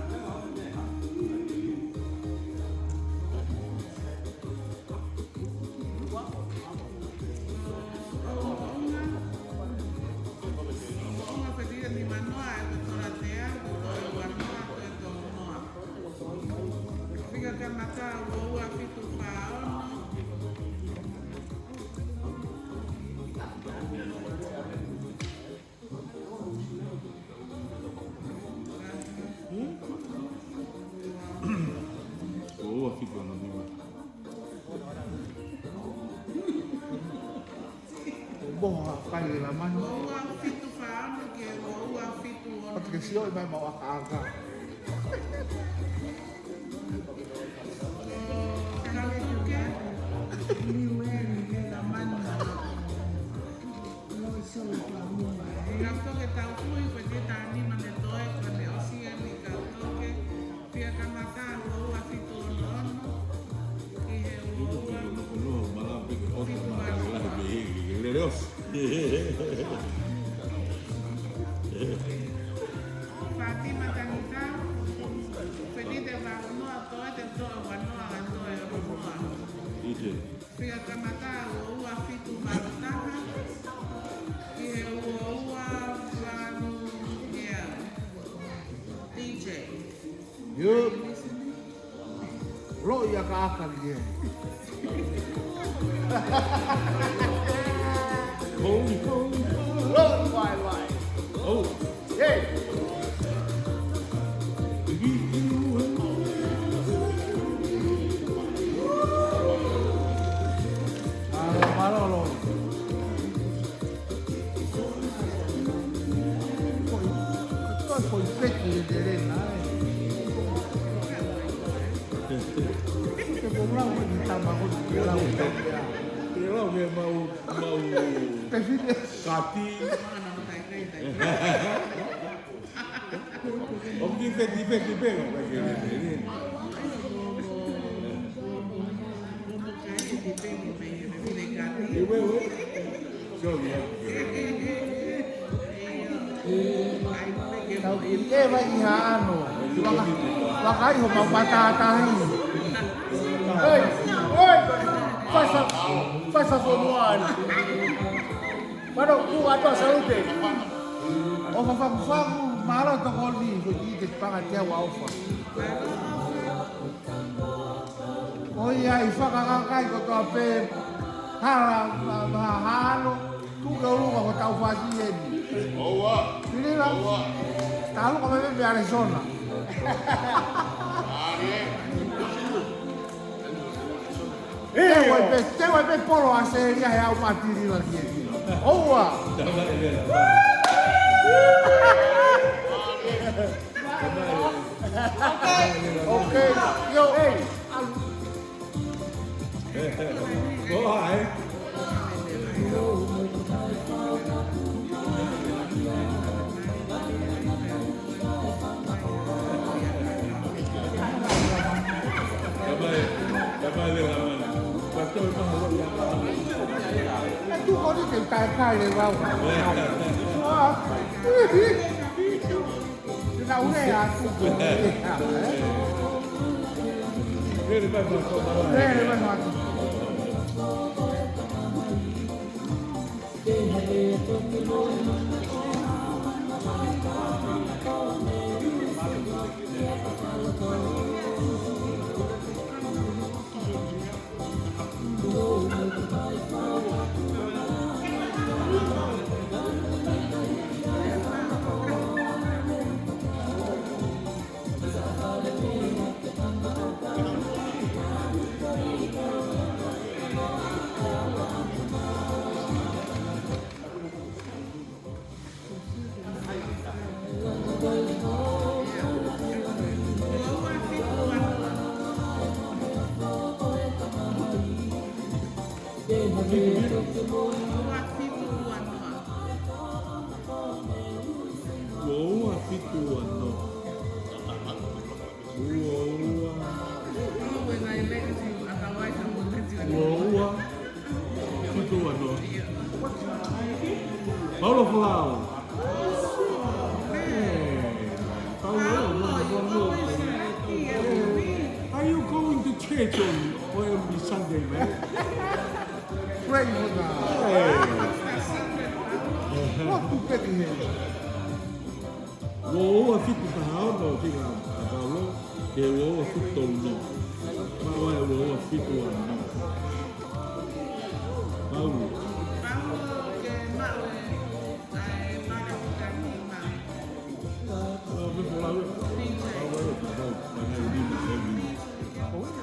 Moho ʻa kai e lamani. Ua fitu fā ono ki he ua fitu ono. Patu ke sio i mai mau ʻakaʻaka. Tau tuke. Niueli ke lamani. Tau tuke tau kui, ko e te tā nima ne toe, ko e te ʻosi e mi kau toke. Fia kamata ua ua fitu ono ono. Ki he ua ua. Ko no, malape ke oto fitu ma, malape ke lele osi. Fātima Tangitau, Fenite Vaunoa, toe te toe Vanoa, toe Vanoa. Ite. Fia kamata ua ua fitu valu taha, ki he ua ua valu ea. D J. Yep. Loʻi ʻakaʻaka ki he. Holy, holy, holy. Loʻi vaivai. Oh. Hey. Mālō, mālō, Loʻi. Ko e, ko e feki e telena, ē. Ke ko lau e tama ko ke lau e tama. Ke lau ke mau, mau. Pefine. Kati. ʻOku feki, feki, feki, feki. Ue, ue. Sorry, yeah. Tau ki e vai ʻi ha ano. Vaka, vaka iho mau matātahi. Hey, hey. Fasa, fasa for one. Mano, ku ato salute. ʻOfa fakufaku, mālō tokoni, ko e te panga te au ʻofa. ʻOiauē, fakakakai kotoa pē, hala, ma, ma, halo, tuke ʻolunga ko tau fasi eni. ʻOua. Pilila. ʻOua. Talu ko me me Arizona. Ari. Te ua pē, te ua pē polo ʻAositelēlia he au matili la kie. ʻOua. Okay. Okay. Yo, hey. Go ahead. Ka mai, ka mai le la mana. Ka toi maha lo ia. Ka tu ko ni te tai kai le vau. Ua. Te na ule a tu ko. Lele mai ma ko. Lele mai ma. Ua ua fitu ua noa. Ua ua. Ua ua. Fitu ua noa. Paulo Folau. Hey, Paulo, Paulo, Paulo. Hey, are you going to church on, on every Sunday, man? Pray for God. Hey. What to get in here? Ua ua fitu taha ono, fika ʻa Paulo, ke ua ua fitu tolu noa. Pau ai ua ua fitu ua noa. Paulo. Paulo ke maʻu e, ʻa e mana fika nima. Paulo, Paulo, Paulo, Paulo, Paulo, Paulo.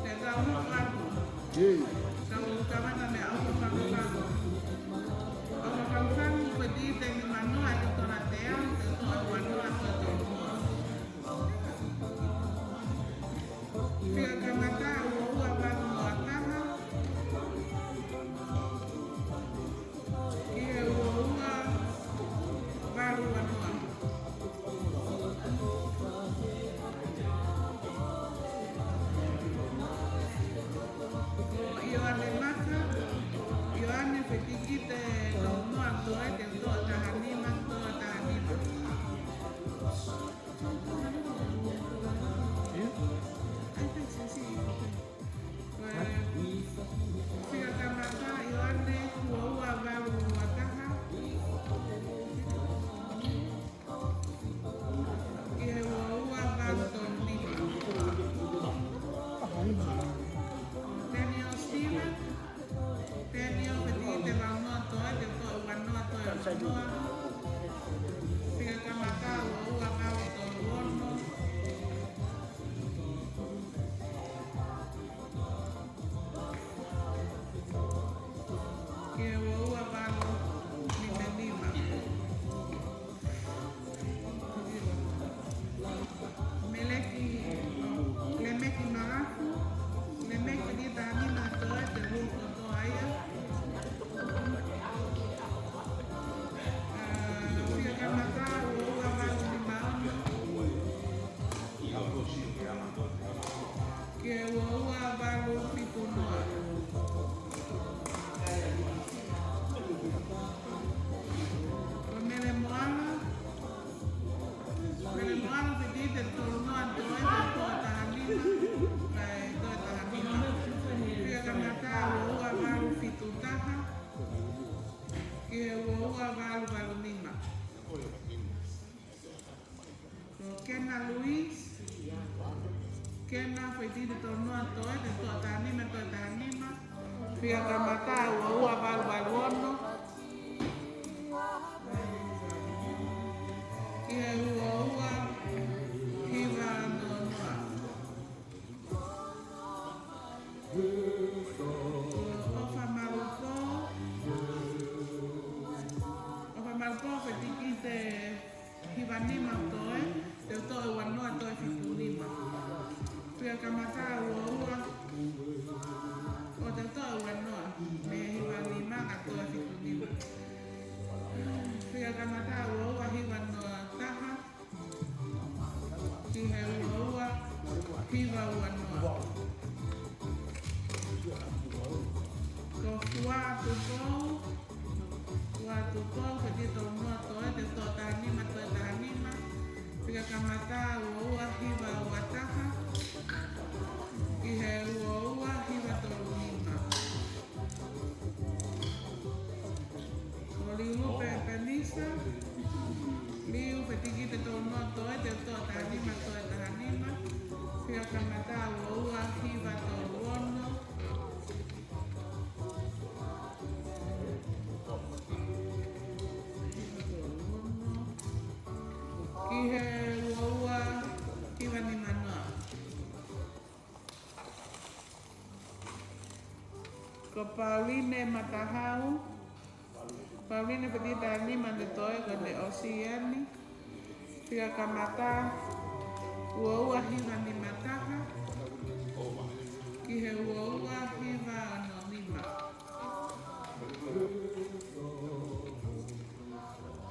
Te tau hoko atu. Kei. Tau kamata mei he ʻaho Fika kamata ua ua valu noa taha ki he ua ua valu ua noa. Ko ʻIoane Maka, ʻIoane fetiki te tolu noa toe, te tolu taha nima, tolu taha nima. Fika kamata ʻIoane ua ua valu ua taha ki he ua ua valu tolu nima. Daniel Stephen, Daniel fetiki te valu noa toe, te tolu ua noa toe ua noa. Fika kamata ua ua valu tolu ono. Ki he ua ua valu nima nima. Meleki, Lemeki Malafu, Lemeki fetiki taha nima toe, te ua kotoa ia. Ā, fika kamata ua ua valu nima ono. Ki he ua ua valu fitu noa. Ko Mele Moala, Mele Moala fetiki te tolu noa toe, te tolu taha nima, kae tolu taha nima. Fika kamata ua ua valu fitu taha ki he ua ua valu valu nima. Ko Kena Luis, Kena fetiki te tolu noa toe, te tolu taha nima, tolu taha nima. Fika kamata ua ua valu valu ono ki he ua ua hiva noa noa. ʻOfa Malupō, ʻOfa Malupō fetiki te hiva nima toe, te tolu ua noa toe fitu nima. Fika kamata ua ua, ʻo te tolu ua noa, mei he hiva nima kae toe fitu nima. Fika kamata ua ua hiva noa taha ki he ua ua hiva ua noa. Ko Fua Tupou, Fua Tupou fetiki tolu noa toe, te tolu taha nima, tolu taha nima. Fika kamata ua ua hiva ua taha ki he ua ua hiva tolu nima. Ko Liu Lupe Penisa, Liu fetiki te tolu noa toe, te tolu taha nima, tolu taha nima. Fika kamata ua ua hiva tolu ono. Ki he ua ua hiva nima noa. Ko Pauline Matahau, Pauline fetiki taha nima ne toe, kuo ne ʻosi eni. Fika kamata ua ua hiva nima taha ki he ua ua hiva ono nima.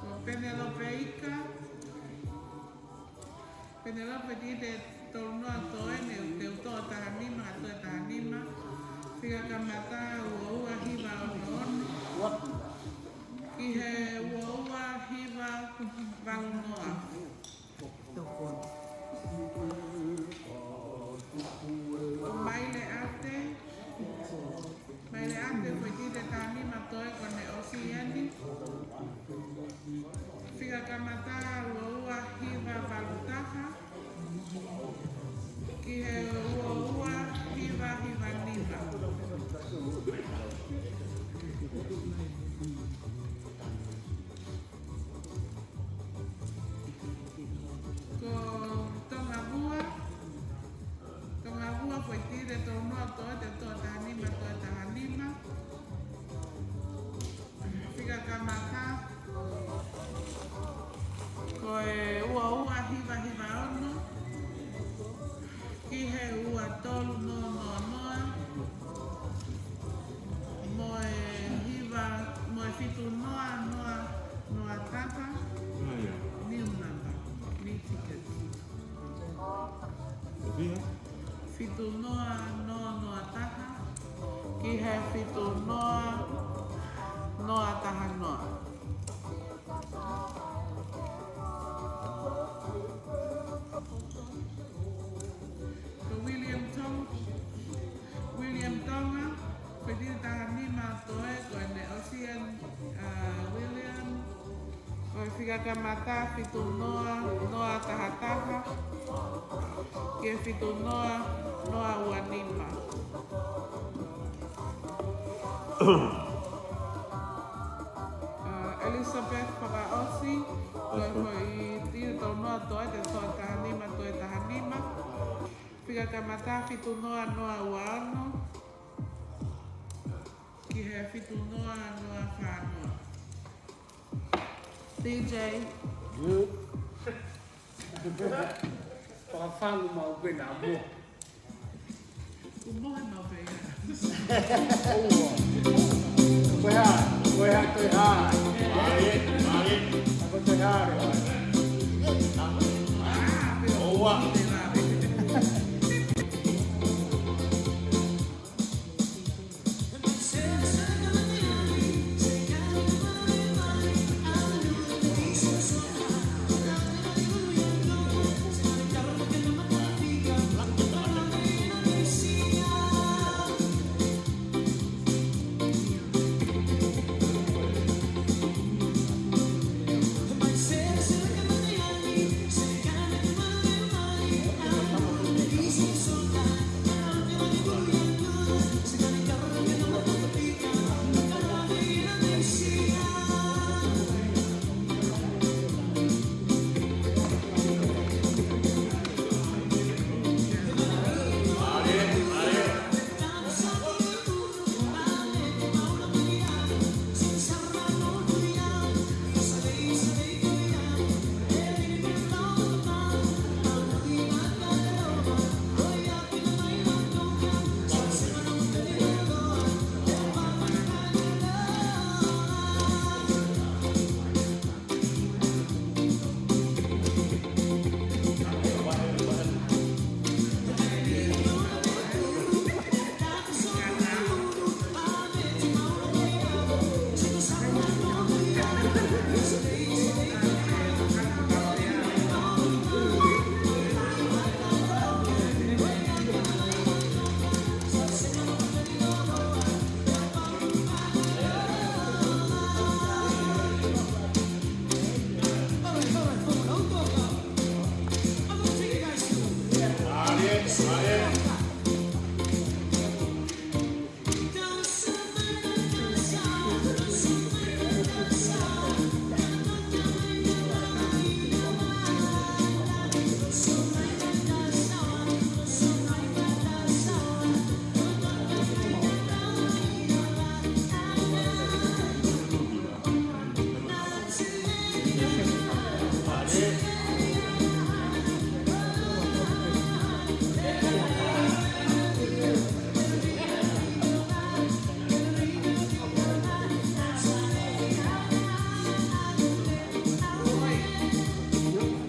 Ko Penelope Ika, Penelope fetiki te tolu noa toe, ne te tolu taha nima, toe taha nima. Fika kamata ua ua hiva ono ono ki he ua ua hiva valu noa. Ko Maileʻate, Maileʻate fetiki te taha nima toe, kuo ne ʻosi eni. Fika kamata ua ua hiva valu taha ki he ua ua hiva hiva nima. Ko Tongavua, Tongavua fetiki te tolu noa toe, te tolu taha nima, tolu taha nima. Fika kamata ko e ua ua hiva hiva ono ki he ua Fitu noa, noa noa taha, ki he fitu noa, noa taha noa. Ko William Tong-, William Tonga, fitini taha nima toe, ko ʻene ʻosi eni, ʻa William. Ko e fika kamata fitu noa, noa taha taha, ki he fitu noa, noa ua nima. ʻA Elizabeth Fakaʻosi, ko e foʻi toko noa toe, toko taha nima, toe taha nima. Fika kamata fitu noa, noa ua ono, ki he fitu noa, noa fā noa. D J. Good. Fakafalu mau pena mo. Kumohe mau pena. Koe hā, koe hā, koe hā. Mālie, mālie. Koe hā, koe hā. ʻOua.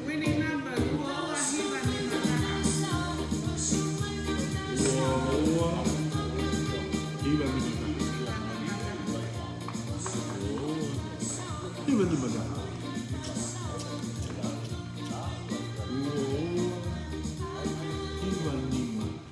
Winning number, ua ua hiva nima taha. Ua ua hiva nima taha. Ua ua hiva nima taha. Ua ua hiva nima taha.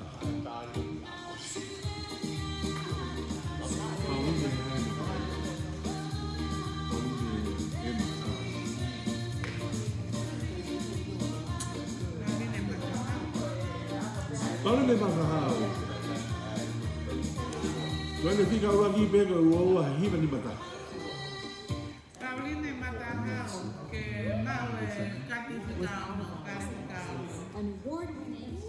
Pauline Matahau. Ko ʻene fika ʻuluaki pē ko e ua ua hiva nima taha. Pauline Matahau, ke maʻu e kati fika ono, kati fika ono. An award-winning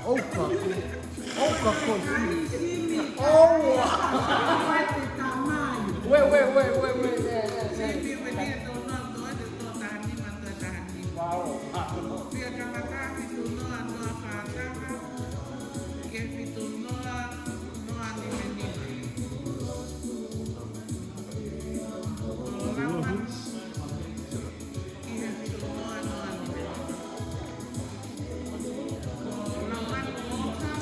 ʻOka, ʻoka ko Simi. ʻOua. Wait, wait, wait, wait, wait. Yeah, yeah, yeah. Simi, we need to know, know that it's not that name, not that name. Wow. Fika kamata, fitu noa, noa fā taha. Ke fitu noa, noa nima nima. Lau manu. Ki he fitu noa, noa nima. Lau manu ʻoka,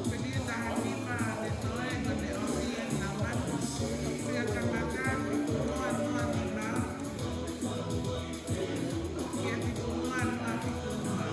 peni taha nima, te toe, ko te ʻosi, lau manu. Fika kamata, fitu noa, noa nima. Ki he fitu noa, noa fitu noa.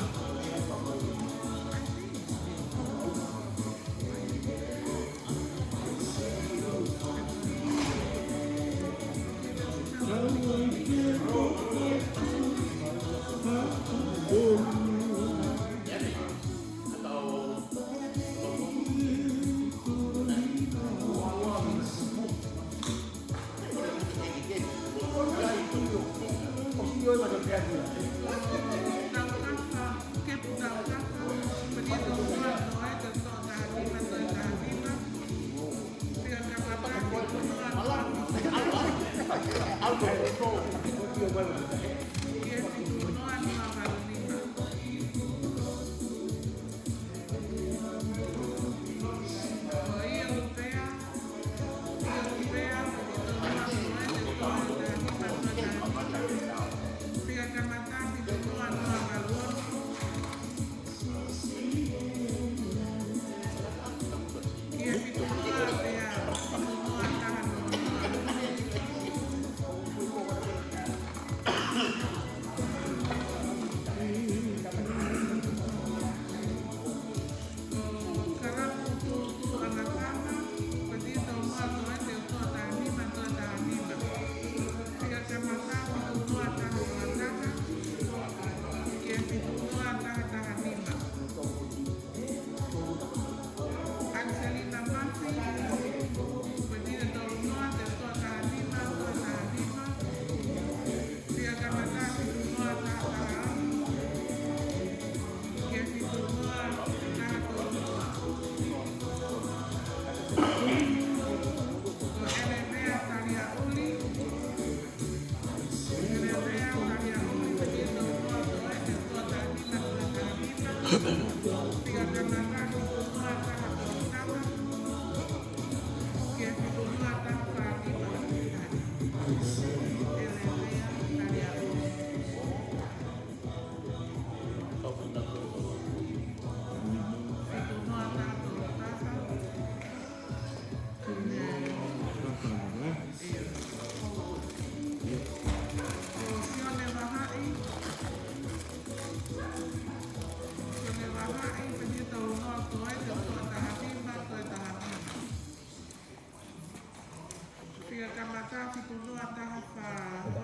Fika kamata fitu noa taha fā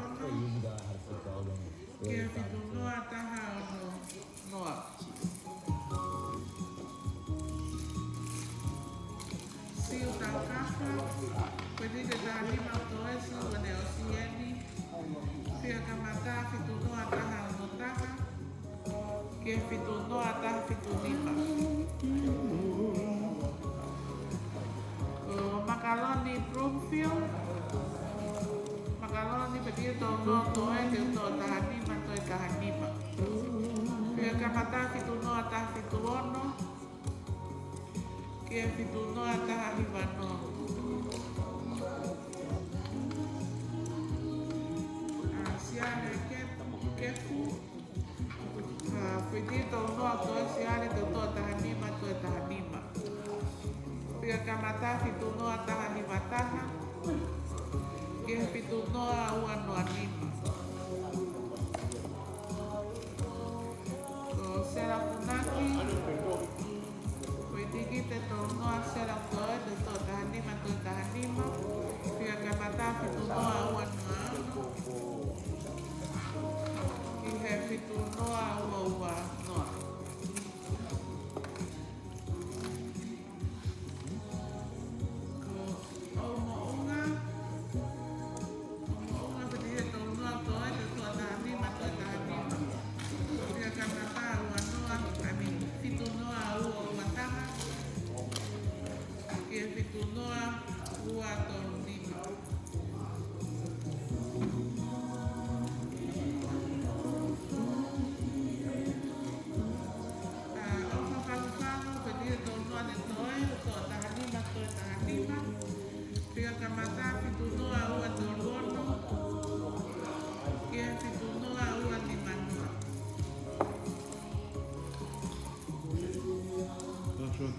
ono. Ki he fitu noa taha ono noa. Siu Taukafa, peni te taha nima toe siu ane o sieni. Fika kamata fitu noa taha ono taha. Ki he fitu noa taha fitu nima. Ko Makaloni Bloomfield. Makaloni peni te ono toe te toe taha nima toe taha nima. Fika kamata fitu noa taha fitu ono. Ki he fitu noa taha hiva noa. ʻA Siale Kefu. ʻA, peni Toe siale, toe taha nima, toe taha nima. Fika kamata fitu noa taha hiva taha ki he fitu noa ua noa nima. Ko Sela Funaki, ko e tikite tolu noa, Sela Funaki, toe taha nima, toe taha nima. Fika kamata fitu noa ua noa ono ki he fitu noa ua ua noa. Ko ʻOu Moʻunga, ʻOu Moʻunga, fetihia tolu noa, toe, toe taha nima, toe taha nima. Fika kamata ua noa, I mean, fitu noa ua ua taha ki he fitu noa ua tolu nima. ʻA, ʻOfa Falufalu, fetihia tolu noa ne toe, toe taha nima, toe taha nima. Fika kamata fitu noa ua tolu ono ki he fitu noa ua nima noa. That's right.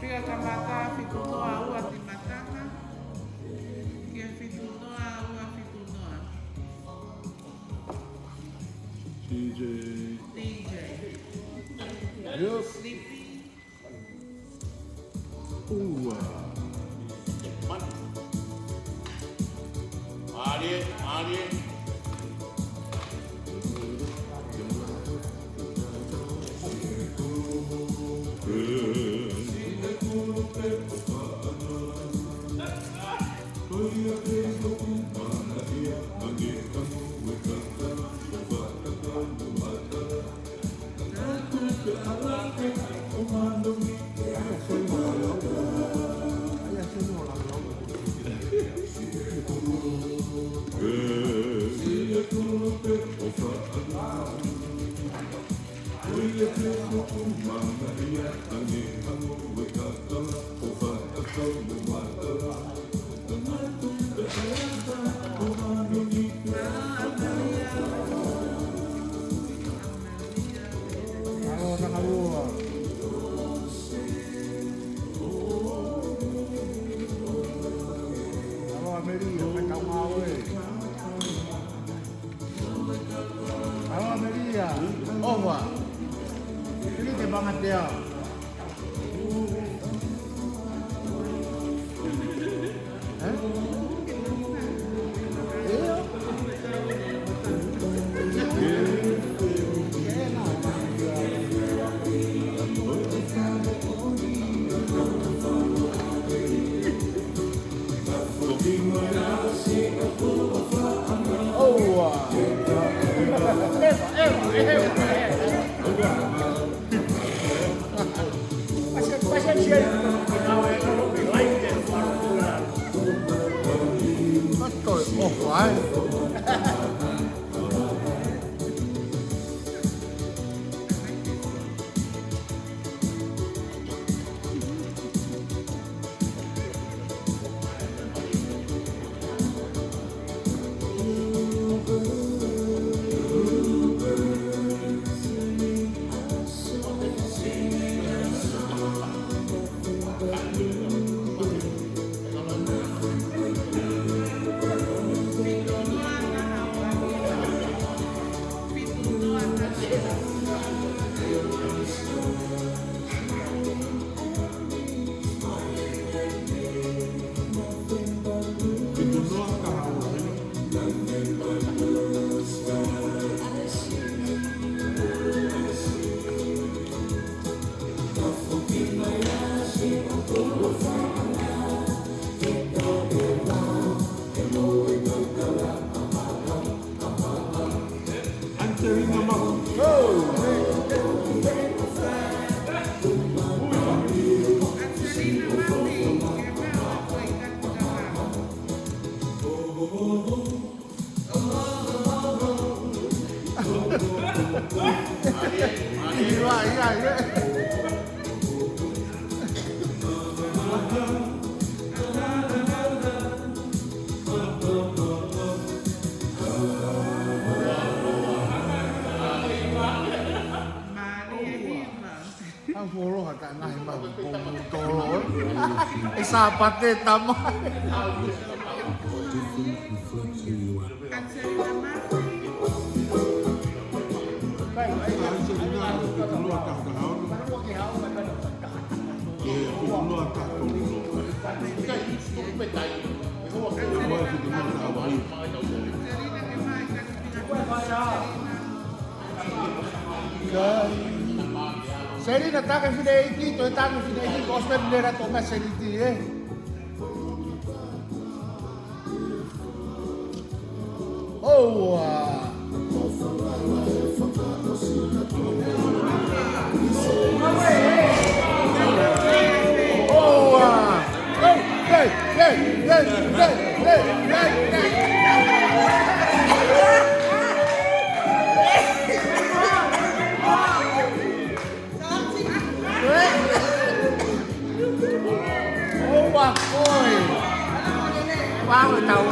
Fika kamata fitu noa ua nima taha ki he fitu noa ua fitu noa. T J. T J. Yep. Sleepy. Ua. Mālie, mālie. Mālō Tangalua. Mālō Amelia, kae kau ngāue. Mālō Amelia, ʻOfa. Pili te Pangatea. Angelina Mafu. Ia, ia, ia. ʻE Sāpate tama. Selina, taki fineʻeiki, toe taki fineʻeiki, ko e Australia lea to mea Seliti, ē? ʻOua. ʻOua. Hey, hey, hey. ʻOua, ʻoi. Ua, ua, tau.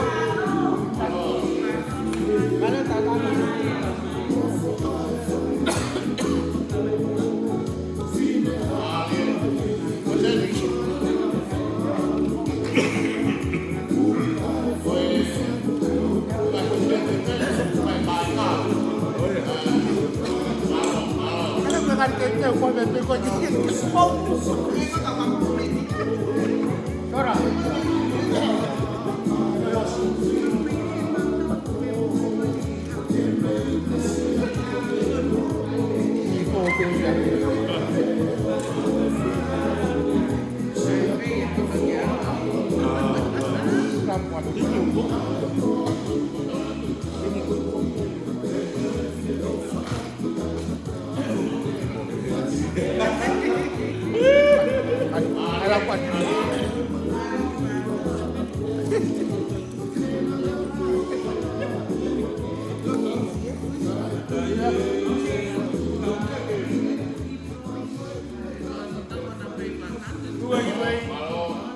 Tuku ki fai,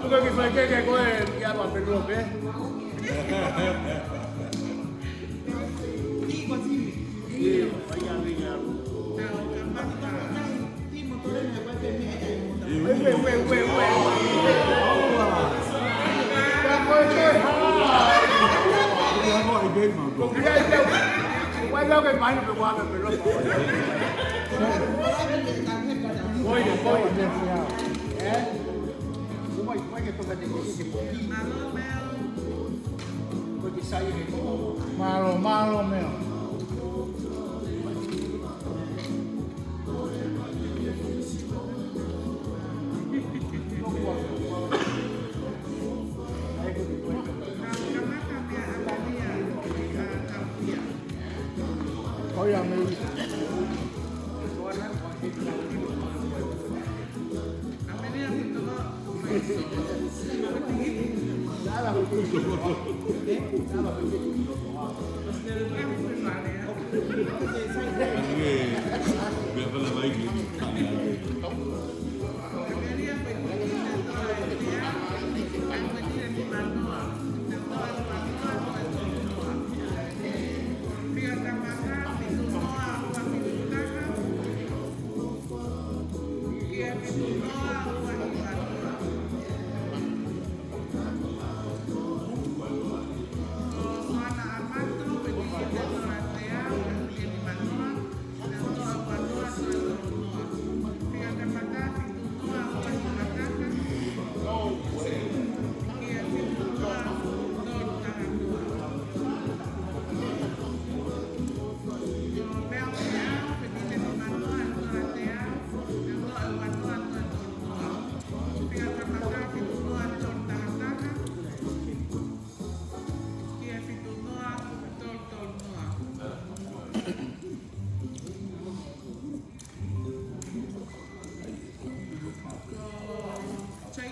tuku ki fai ke ke koe ki apa peluo pe. Io, ai a ringa. Wait, wait, wait, wait, wait. Mālō, mālō meʻa. Ko ia mei.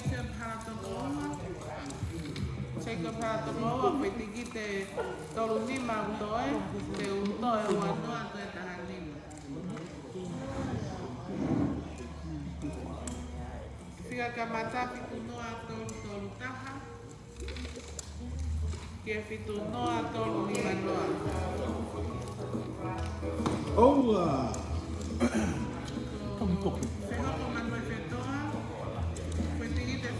Jacob Halatokoua. Jacob Halatokoua, ko e tikite tolu nima ʻoku toe, pe ʻoku toe ua noa toe taha nima. Fika kamata fitu noa tolu tolu taha. Ki he fitu noa tolu nima noa. ʻOua. Fehoko Manuefetoa. Ko e tikite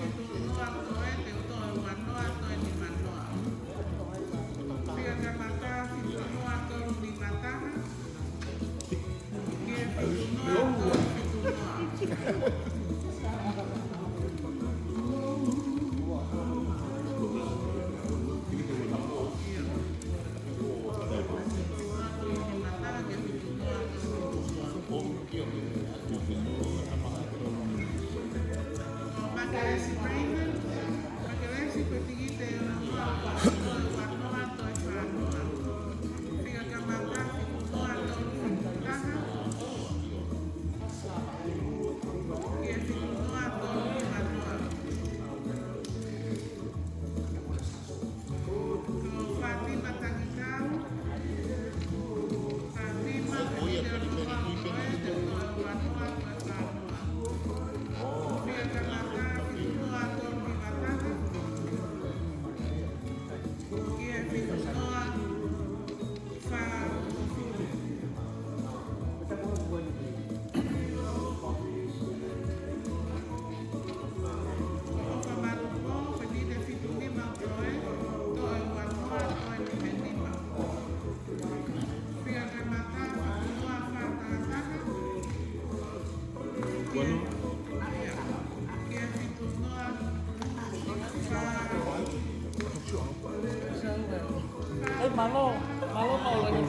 Mālō, mālō, mālō.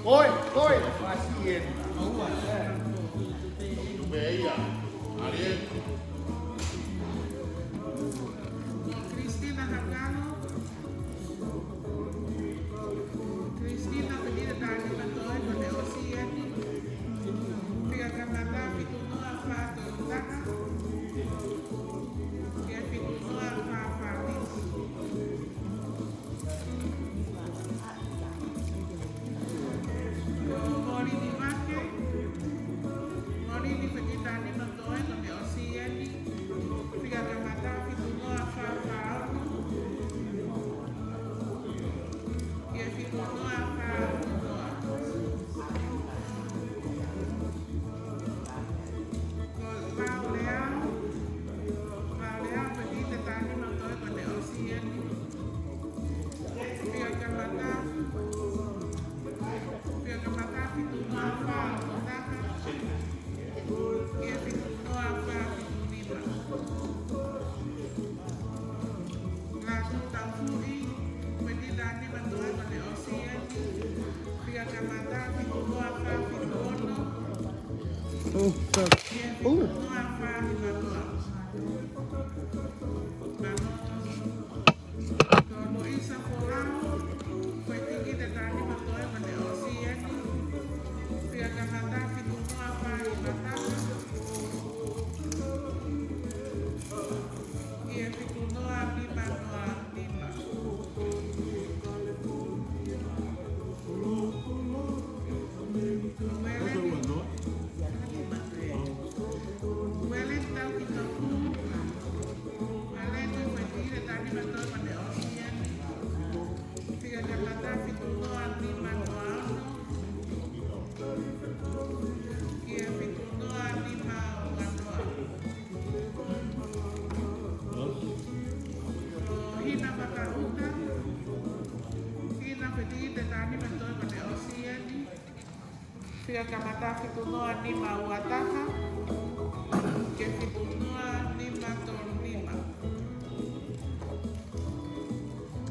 Oi, oi. Cristina Hakalo. Cristina, pē kiʻi taimi maʻu ʻe koe, ko ʻene ʻosi eni. Fika kamata fitu noa fā tolu taha. Ke fitu noa fā fā fitu. Ko Molini Vake. Molini, pē kiʻi taimi maʻu ʻe koe, ko ʻene ʻosi eni. Fika kamata fitu noa fā fā ono. Ke fitu noa fā noa. Ko Valeao. Valeao, pē kiʻi taimi maʻu ʻe koe, ko ʻene ʻosi eni. Fika kamata, fika kamata fitu noa fā taha. Ke fitu noa fā fitu nima. Lātū Taufuʻi, pē kiʻi taimi maʻu ʻe koe, ko ʻene ʻosi eni. Fika kamata fitu noa fā fitu ono. Oh, God. Ke fitu noa fā hiva noa. Mālō. Ko Moisa Folau, pē kiʻi taimi maʻu ʻe koe, ko ʻene ʻosi eni. Fika kamata fitu noa fā hiva taha. Ke fitu noa nima noa nima. Uele, Uele Taukitoku. Uele, pē kiʻi taimi maʻu ʻe koe, ko ʻene ʻosi eni. Fika kamata fitu noa nima noa ono. Ke fitu noa nima ua noa. Ko Hina Vakaʻuta. Hina, pē kiʻi taimi maʻu ʻe koe, ko ʻene ʻosi eni. Fika kamata fitu noa nima ua taha. Ke fitu noa nima tolu nima.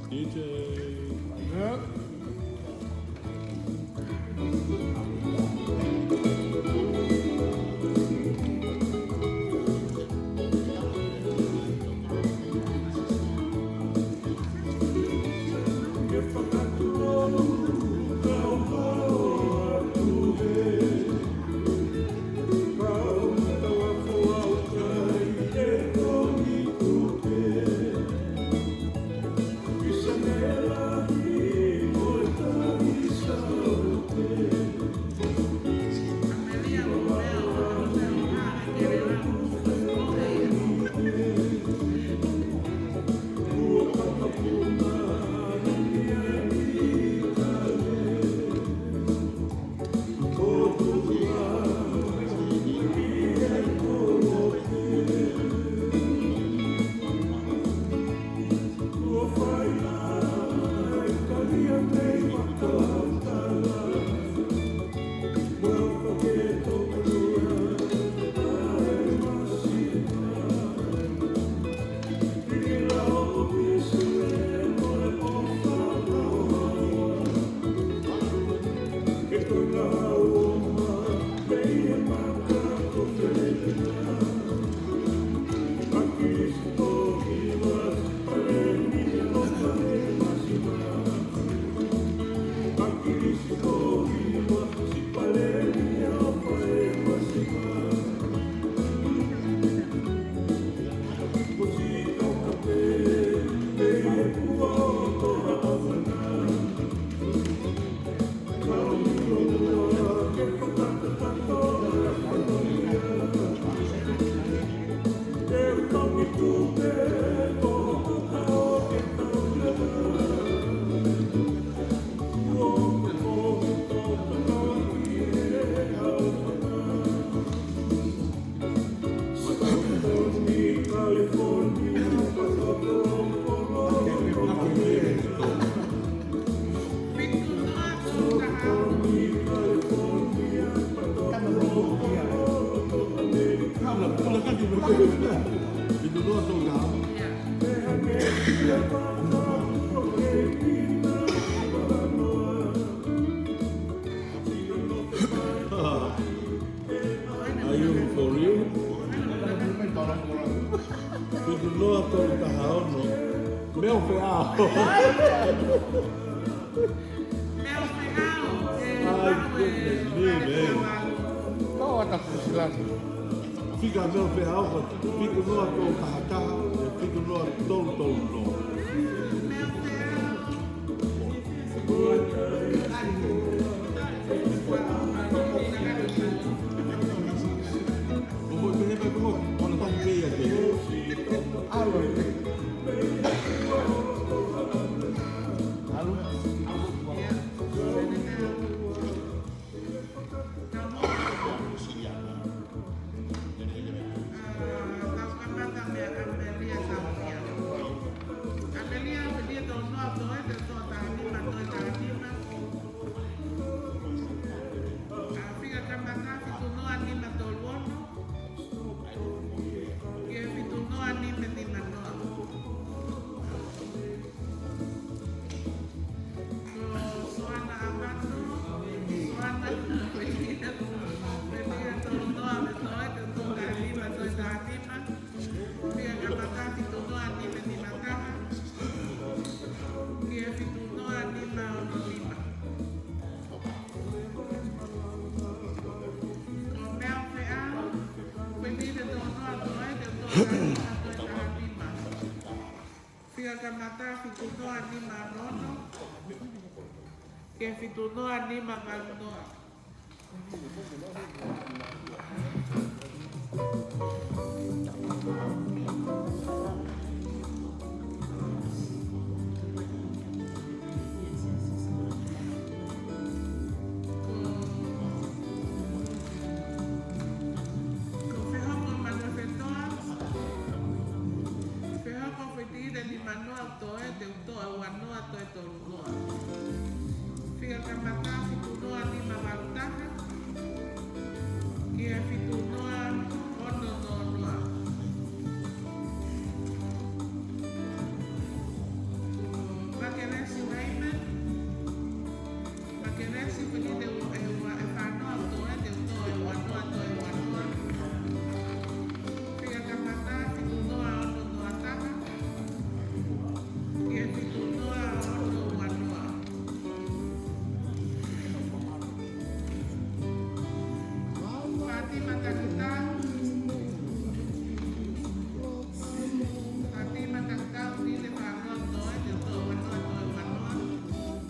D J. Yep. Fitu noa tolu taha. Are you for real? Fitu noa tolu taha ono. Meo Feʻao. Meo Feʻao. Ai, goodness me, man. Tau ata kusilani. Fika Meo Feʻao, fitu noa tolu taha taha, fitu noa tolu tolu noa. Meo Feʻao. Tau kamata meia ʻAmelia Saukia. ʻAmelia, ʻAmelia tolu noa tolu ʻe tolu taha nima, tolu taha nima. ʻA, fika kamata fitu noa nima tolu ono. Ki he fitu noa nima nima noa. Ko Soana ʻAmato, Soana, ʻAmelia, ʻAmelia tolu noa tolu ʻe tolu taha nima, tolu taha nima. Fika kamata fitu noa nima nima taha. Ki he fitu noa nima ono nima. Ko Meo Feʻao, ʻAmelia tolu noa tolu ʻe tolu taha nima, tolu taha nima. Fika kamata fitu noa nima ono, ki he fitu noa nima valu noa. Ko Fehoko Manuofetoa, Fehoko Fetile nima noa tolu ʻe tolu noa tolu noa. Fika kamata fitu noa nima valu taha, ki he fitu noa ono noa noa. Makelesi Raymond, Makelesi Fetile ʻe ua, ʻe fā noa tolu ʻe tolu noa tolu noa. Fika kamata fitu noa ono noa taha, ki he fitu noa ono ua noa. Fātima Takitau, Fātima Takitau, Fetile fā noa tolu ʻe tolu noa tolu noa.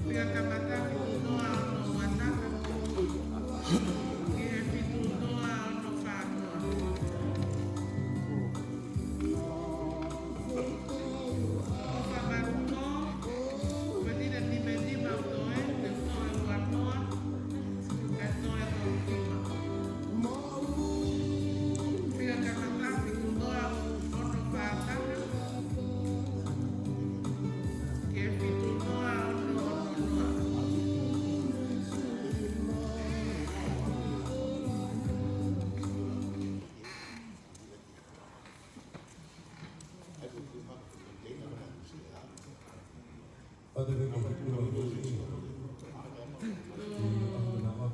Fika kamata fitu noa ono ua taha, ki he fitu noa ono fā noa.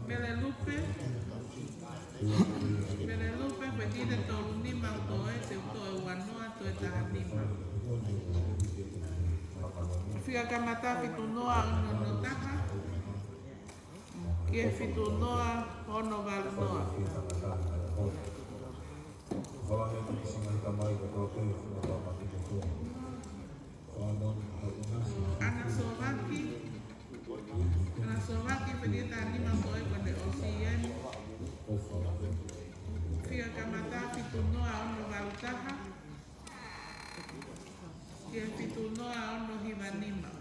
Melelupe, Melelupe, Fetile tolu nima tolu ʻe tolu noa tolu taha nima. Fika kamata fitu noa ono ono taha, ki he fitu noa ono valu noa. ʻAna Sōvaki, ʻAna Sōvaki, Fetile taha nima tolu ʻe tolu noa tolu ʻe ʻosi eni. Fika kamata fitu noa ono valu taha, ki he fitu noa ono hiva nima.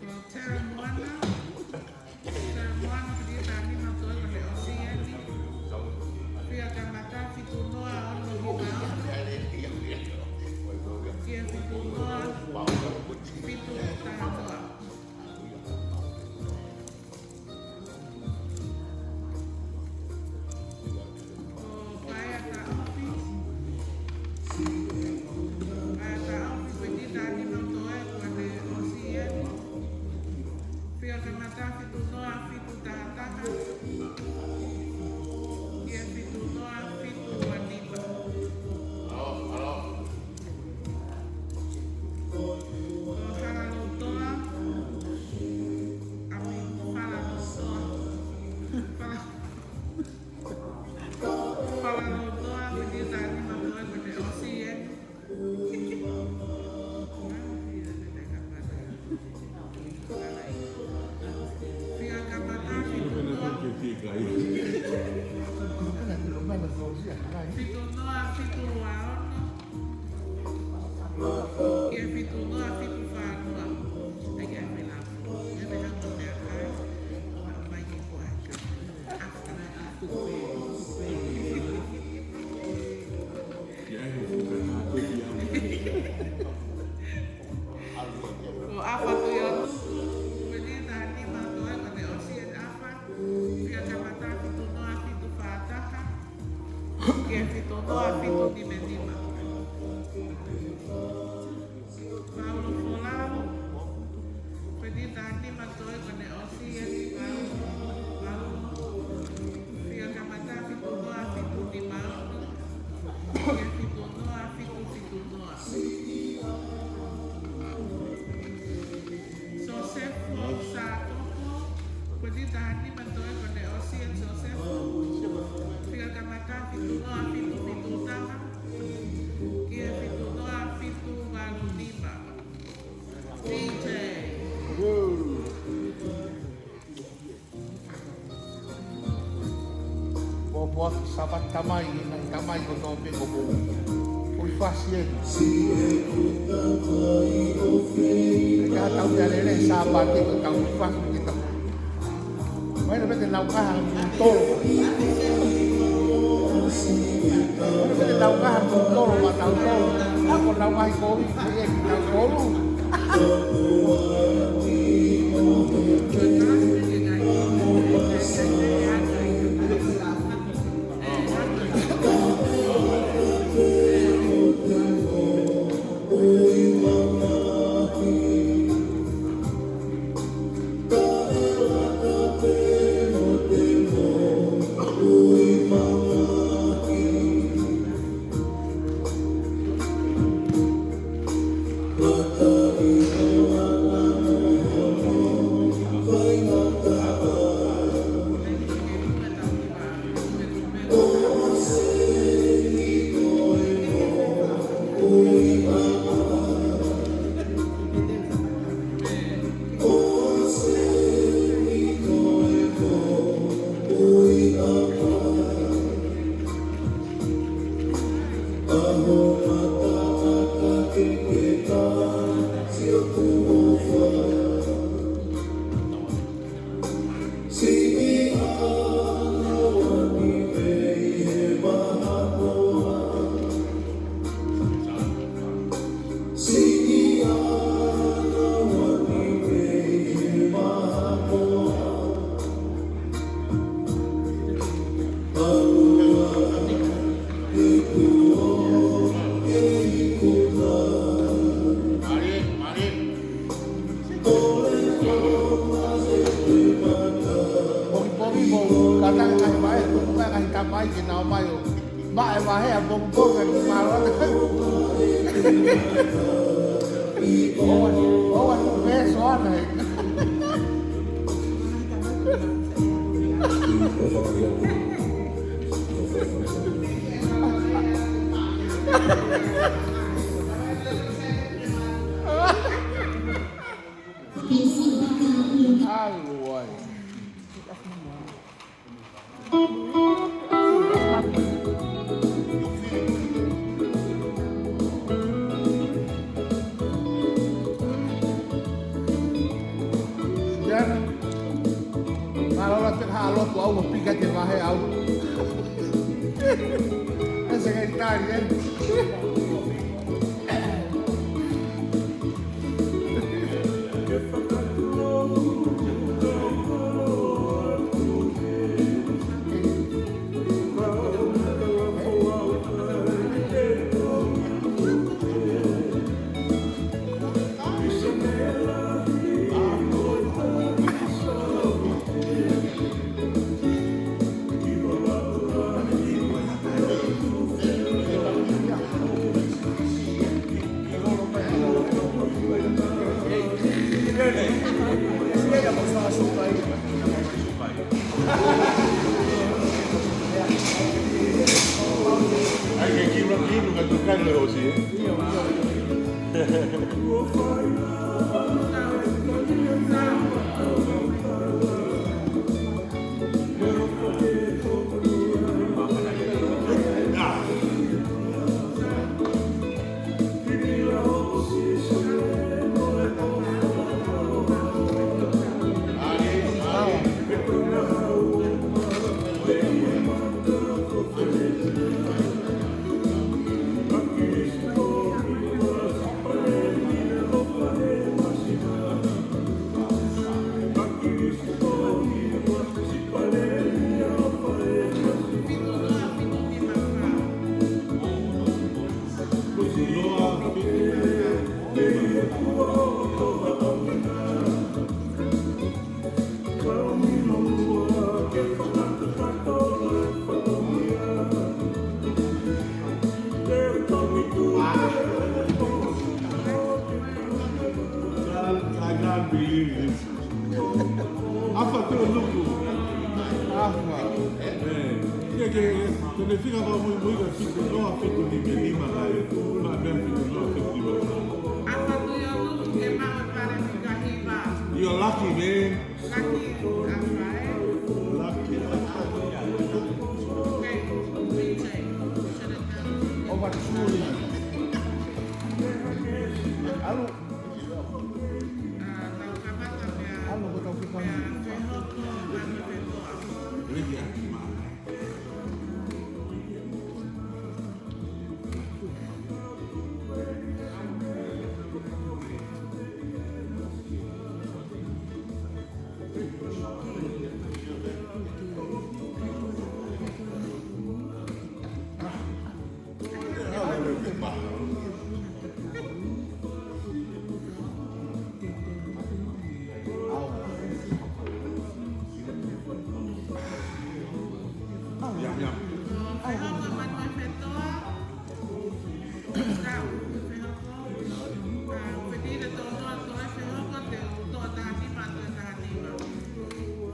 Ko Tera Moana, Tera Moana, Fetile taha nima tolu ʻe tolu noa tolu ʻe ʻosi eni. Fika kamata fitu noa ono hiva ono, ki he fitu noa fitu taha noa. Fika kamata fitu noa fitu taha taha. Ki he fitu noa fitu ua nima. Ko Halalautoa, ʻa mi Falalautoa. Fala-, Falalautoa, fika taha nima toe ko ʻene ʻosi eni. Fika kamata fitu noa. Fitu noa fitu ua ono. Ki he fitu noa fitu fā noa. ʻAi ke ʻai mai lapu. ʻE meʻa ko te akai. Mai ke ko aka. Ko ʻAfa Tuʻiʻotu, fika taha nima toe ko ʻene ʻosi eni ʻAfa, fika kamata fitu noa fitu fā taha, ki he fitu noa fitu nima nima. Paulo Folau, fika taha nima toe ko ʻene ʻosi eni Paulo, Paulo, fika kamata fitu noa fitu nima ono, ki he fitu noa fitu fitu noa. Sosefo Sātopo, fika taha nima toe ko ʻene ʻosi eni Sosefo, fika kamata fitu noa fitu fitu taha, ki he fitu noa fitu valu nima. D J. Pōpoaki Sāpate Tamai, ʻe ngaahi tamai kotoa pē ko ʻoku ʻi fasi eni. ʻE ka tau te alele Sāpate ko tau ʻi fasi kita. Mai na pete nau kaha tolo. Mai na pete nau kaha tolo ma tau tolo. Ako nau kahi kovi, mai e ki tau tolo. Pokipoki mo kata ngaahi vaʻe, tuku mai ngaahi tamai ke nau mai ʻo maʻu e vahe ʻa pokipoki ki mālō. ʻOua, ʻoua, pē soana he. ʻAlu ai. Mālō lahi e haʻa lotu ʻoku pika ke vahe au. Ese ke tali, ē? Ai, ke kiʻi ʻuluaki inu ka tukai lo e hosi, ē? I can't believe this. ʻAfa Tuʻanuku. ʻAfa. ʻĒ, ke, ke, ke ne fika fakamuimui ka fitu noa fitu nima nima kai. Mā meʻa fitu noa fitu nima. ʻAfa Tuʻanuku ke maʻu e pale fika hiva. You're lucky, man. Lucky, ʻafa, ē? Lucky, ʻafa. Okay, D J, shut it down. Over to you. ʻAlu. ʻA, tau kamata pea, ʻalu, ko tau pea, fehoko, ʻalu, fehoko.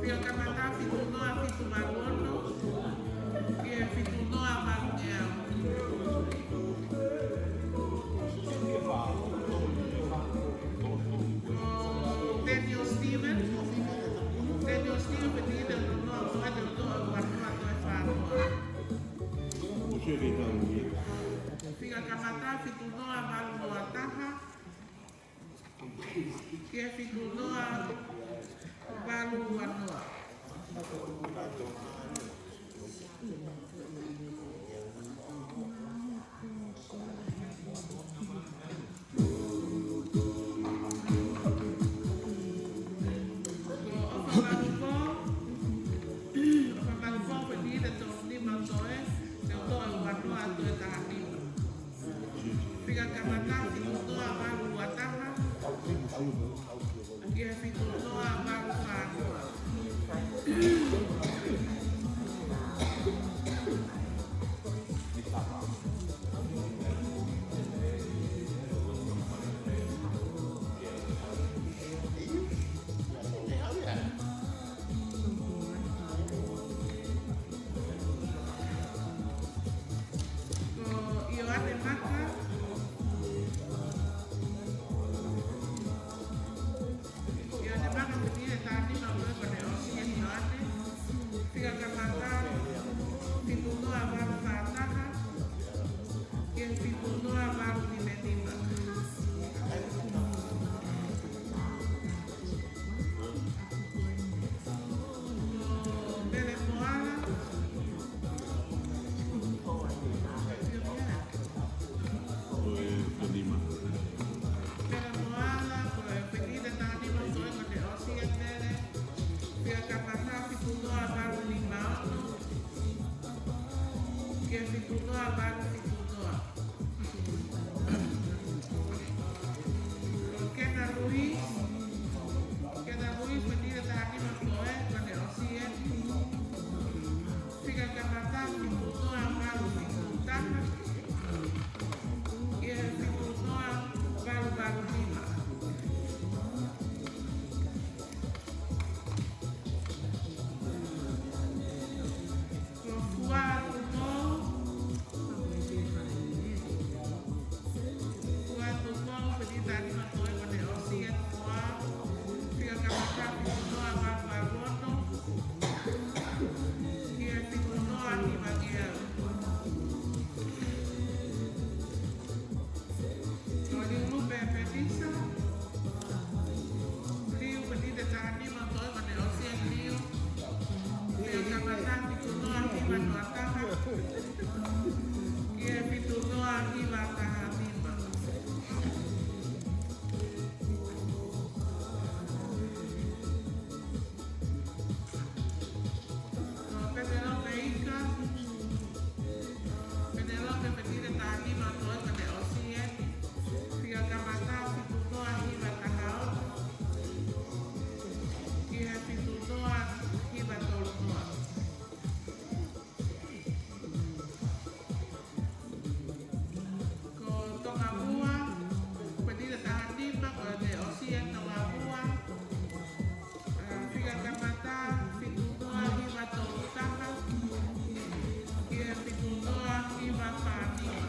Fika kamata fitu noa fitu valu ono, ki he fitu noa valu ua. Ko Daniel Stevens. Daniel Stevens, fika kamata fitu noa, toe ua noa, toe fā noa. Fika kamata fitu noa valu noa taha. Ki he fitu noa valu ua noa. Ko ʻOfa Maluko, ʻOfa Maluko, ko e toko nima toe, toe ua noa, toe taha nima. Fika kamata fitu noa valu ua taha. Ki he fitu noa valu fā noa. Ko ʻIoane Maka. ʻIoane Maka, fika taha nima, ko ʻene ʻosi ʻe ʻIoane. Fika kamata fitu noa valu fā taha. Ki he fitu noa valu nima nima. Mele Moala. Mele Moala, ko e fika taha nima, ko ʻene ʻosi ʻe Mele. Fika kamata fitu noa valu nima ono. Ki he fitu noa valu fitu noa. Kena Luis, Kena Luis, fika taha nima, ko ʻene ʻosi ʻe. Fika kamata fitu noa valu fitu taha. Ki he fitu noa valu valu nima. Fitu noa hiva tolu taha, ki he fitu noa hiva fā nima.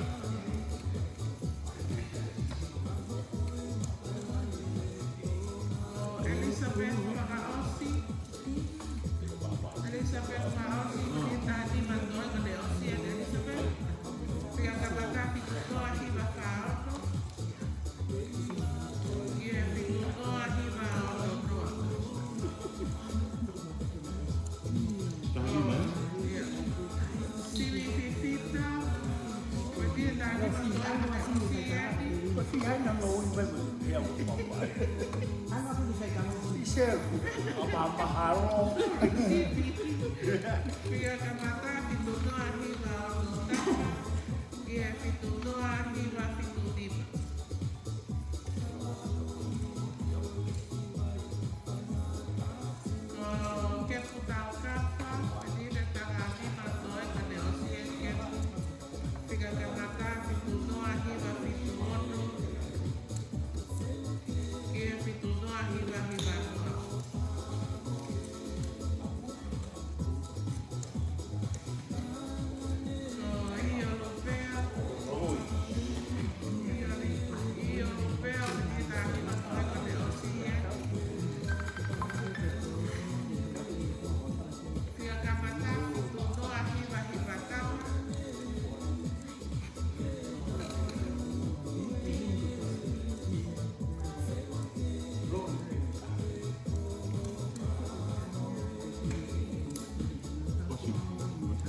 Ko Elizabeth Fakaʻosi. Elizabeth Fakaʻosi, ko e taha nima toe, ko e ʻosi ʻa Elizabeth. Fika kamata fitu noa hiva fā ono. Ki he fitu noa hiva ono noa. Taha nima, ē? Ia. Sivi Fifita. Ko e taha nima toe, ko e ʻosi ʻa ʻEni. Ko e fiha ʻena no ui mai mai. Ia, ʻo papa. Ana puni fai kama. Isel. Apa, apa halo. Sivi. Fika kamata fitu noa hiva ono taha. Ki he fitu noa hiva fitu nima. Ko Kepu Taukafa, ʻeni ʻe taha nima toe, ko e ʻosi ʻa Kepu. Fika kamata fitu noa hiva fitu ono. Ki he fitu noa hiva hiva noa.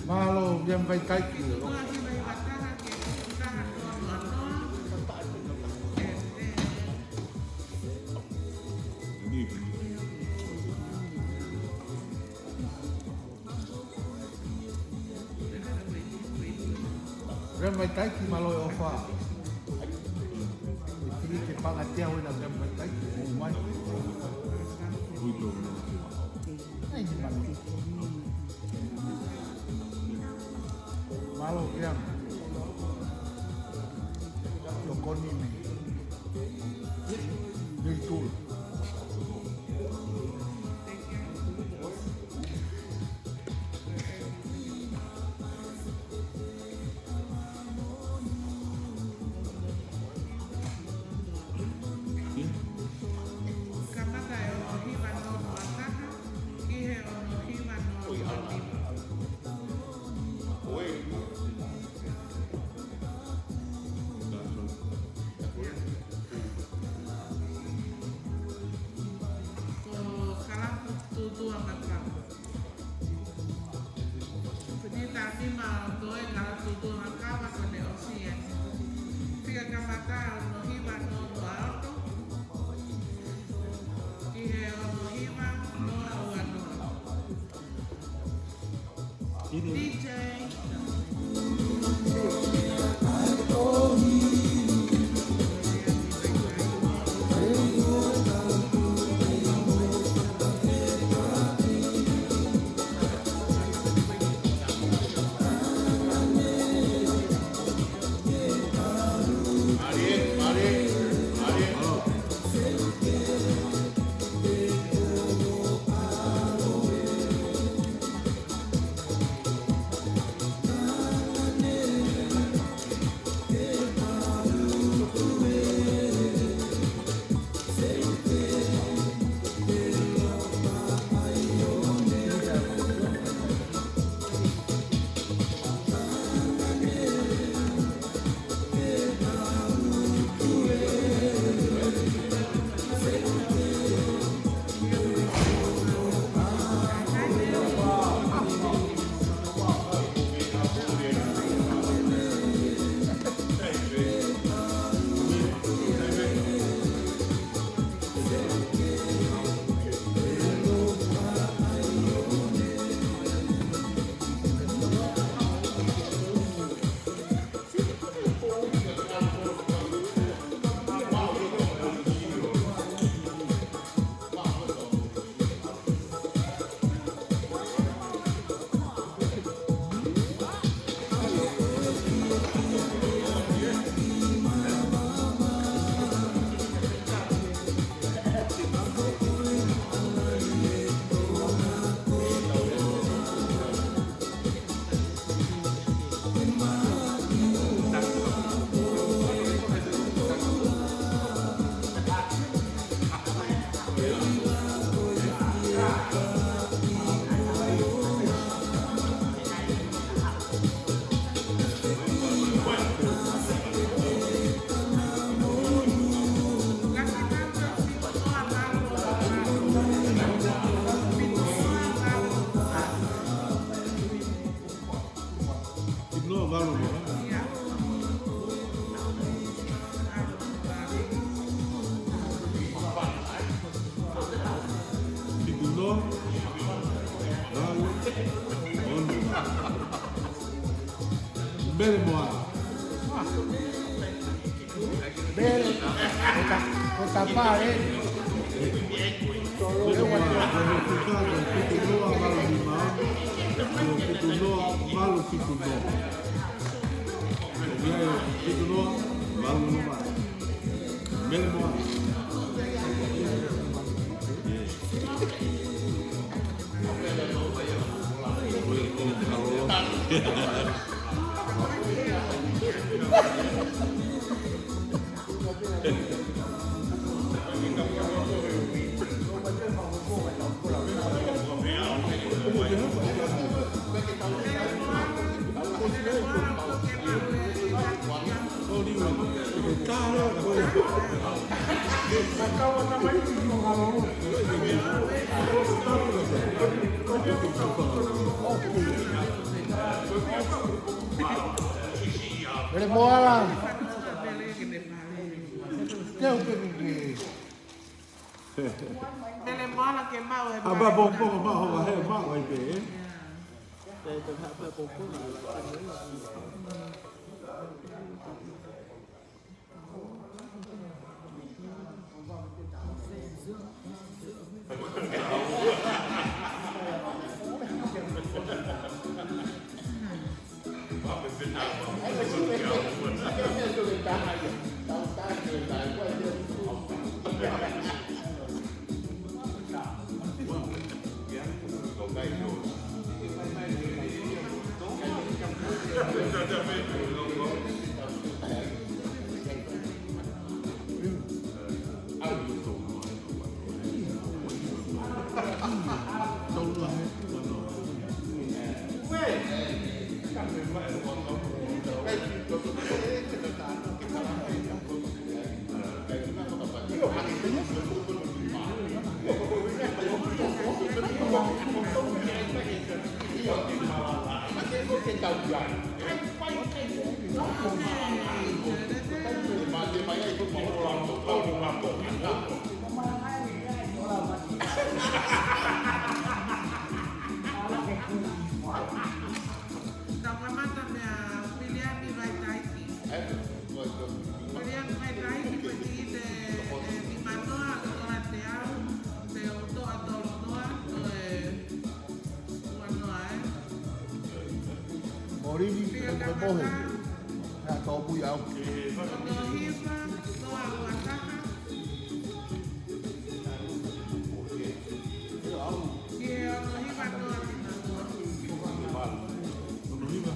Mālō, William Vaitaiki. William Vaitaiki, mālō e ʻofa. Tiki ke panga te au ena William Vaitaiki, ʻomai. Ai, mālō. Mālō, William. Tokoni mei. Mei Tula. Kamata ʻe ono hiva noa noa taha, ki he ono hiva noa noa nima. Ko Kalapu Tutuʻanga Kava. Fini taha nima ʻo toe Kalapu Tutuʻanga Kava, ko e ʻosi ʻeni. Fika kamata ono hiva noa noa ono. Ki he ono hiva noa ua noa. D J. Mele Moala. Mele, ko ta, ko ta pale. Mele Moala, ko e fika, ko e fitu noa, valu nima. Ko e fitu noa, valu fitu noa. Ko e fitu noa, valu nima. Mele Moala. Mele Moala. Te u ke ke. Mele Moala ke maʻu he ʻApa pongipongi maʻu, he maʻu ai pē, ē? Tau kamata meia Viliami Vaitaiki. Viliami Vaitaiki, ko e tikite, ē, nimanoa, ko e teau, te u toʻa tolonoa, ko e uanoa, ē. Molini, Fika te mohe. Kamata. Nā tōpui au. Ono hiva, noa ua taha. Ki he ono hiva noa nima noa. Ono hiva.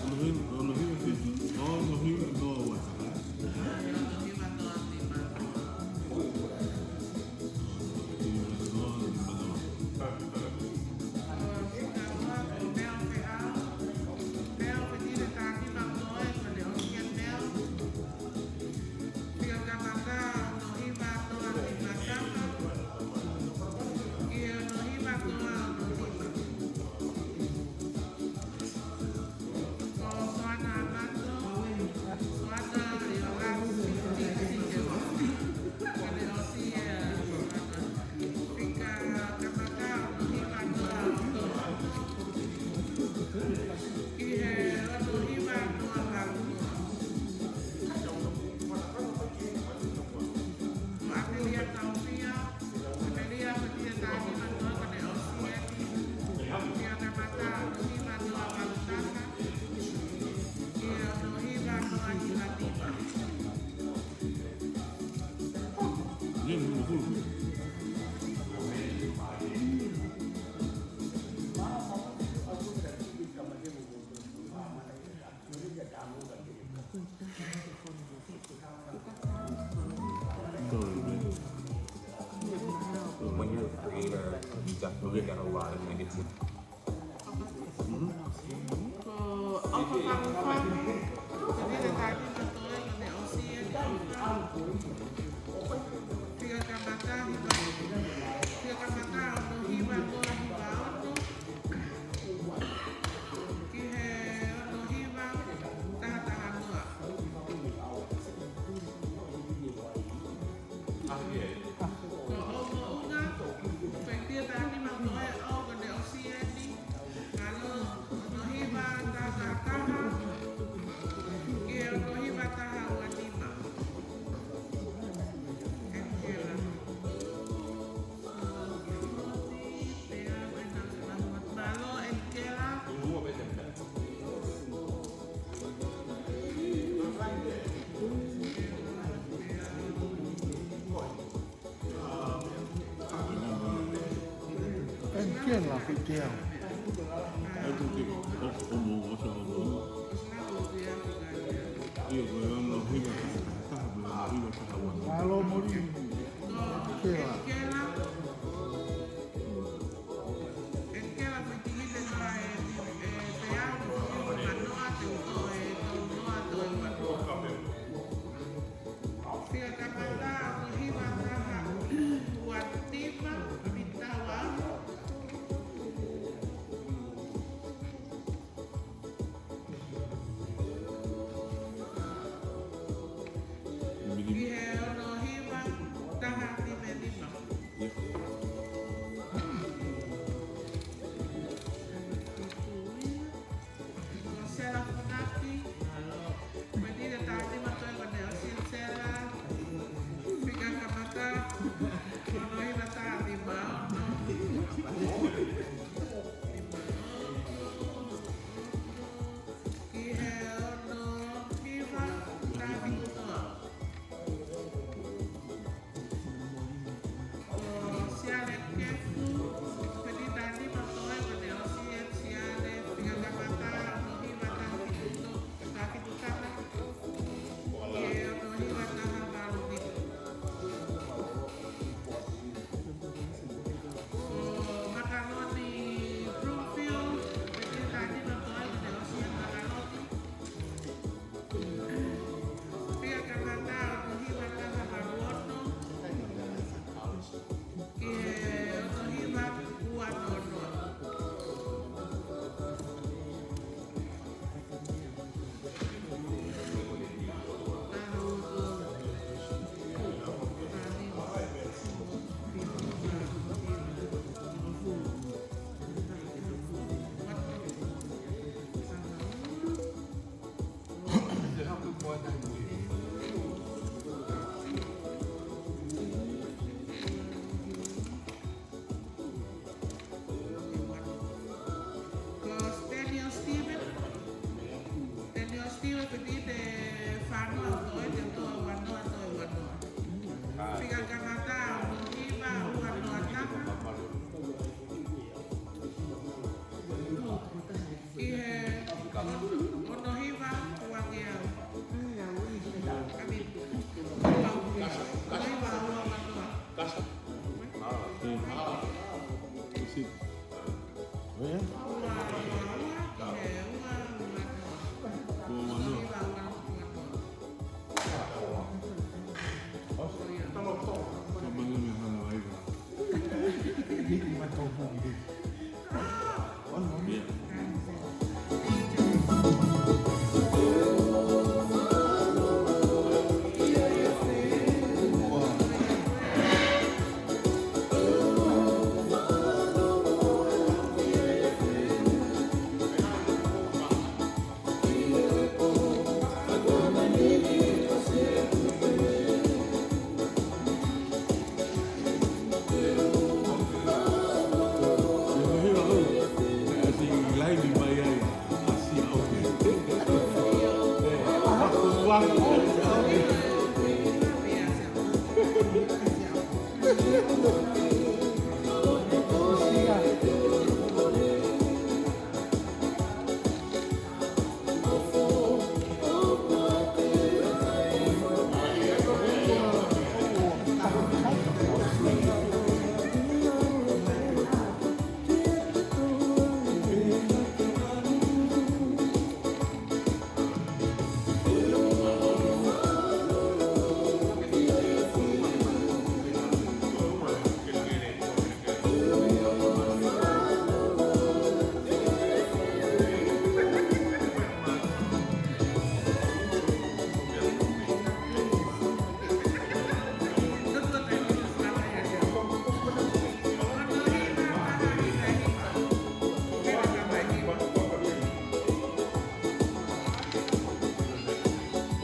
Ono hiva, ono hiva fitu. Ono hiva noa ua taha. Ono hiva noa nima noa. When you're a creator, you definitely get a lot of negativity. Ko ʻOfa Fakufaku, ko e fika taha nima noa, ko ʻene ʻosi ʻe ʻOfa. Fika kamata hiva, fika kamata ono hiva noa hiva ono. Ki he ono hiva taha taha noa. Ko ʻOfa Fakufaku, ko e fika taha nima noa ʻo ʻene ʻosi ʻeni. Kalo, ono hiva taha taha Ia la ko te au. Ai, ko te, o, o mo, o sa, o mo. Ia, ko e ono hiva taha taha, mo e ono hiva taha ua. Alo, mori. Kela. Kela, ko e tiki te noa e, e, te au, ko e noa te uto e, tau noa te ua noa. Fika kamata, ono hiva taha ua nima, mita ua. Ki he ono hiva taha nima nima. Ko Sela Funaki. Ko e tiki te taha nima toe ko ʻene ʻosi ʻa Sela. Fika kamata, ono hiva taha nima ono. Ki he ono hiva taha fitu noa. Ko Siale Kefu, ko e tiki te taha nima toe ko ʻene ʻosi ʻa Siale, fika kamata, ono hiva taha fitu noa, taha fitu taha. Ki he ono hiva taha valu nima. Ko Makaloni Broomfield, ko e tiki te taha nima toe ko ʻene ʻosi ʻa Makaloni. Fika kamata, ono hiva taha valu ono. Ki he ono hiva ua noa noa. Ko Daniel Steven. Daniel Steven, ko e tiki te fā noa toe, te uto ua noa toe ua noa. Fika kamata, ono hiva ua noa taha. Ki he ono hiva ua ngeau. Kami, ono hiva ua ua noa. Kasa. Ua ua ua, ki he ua ua noa. Ua ua noa.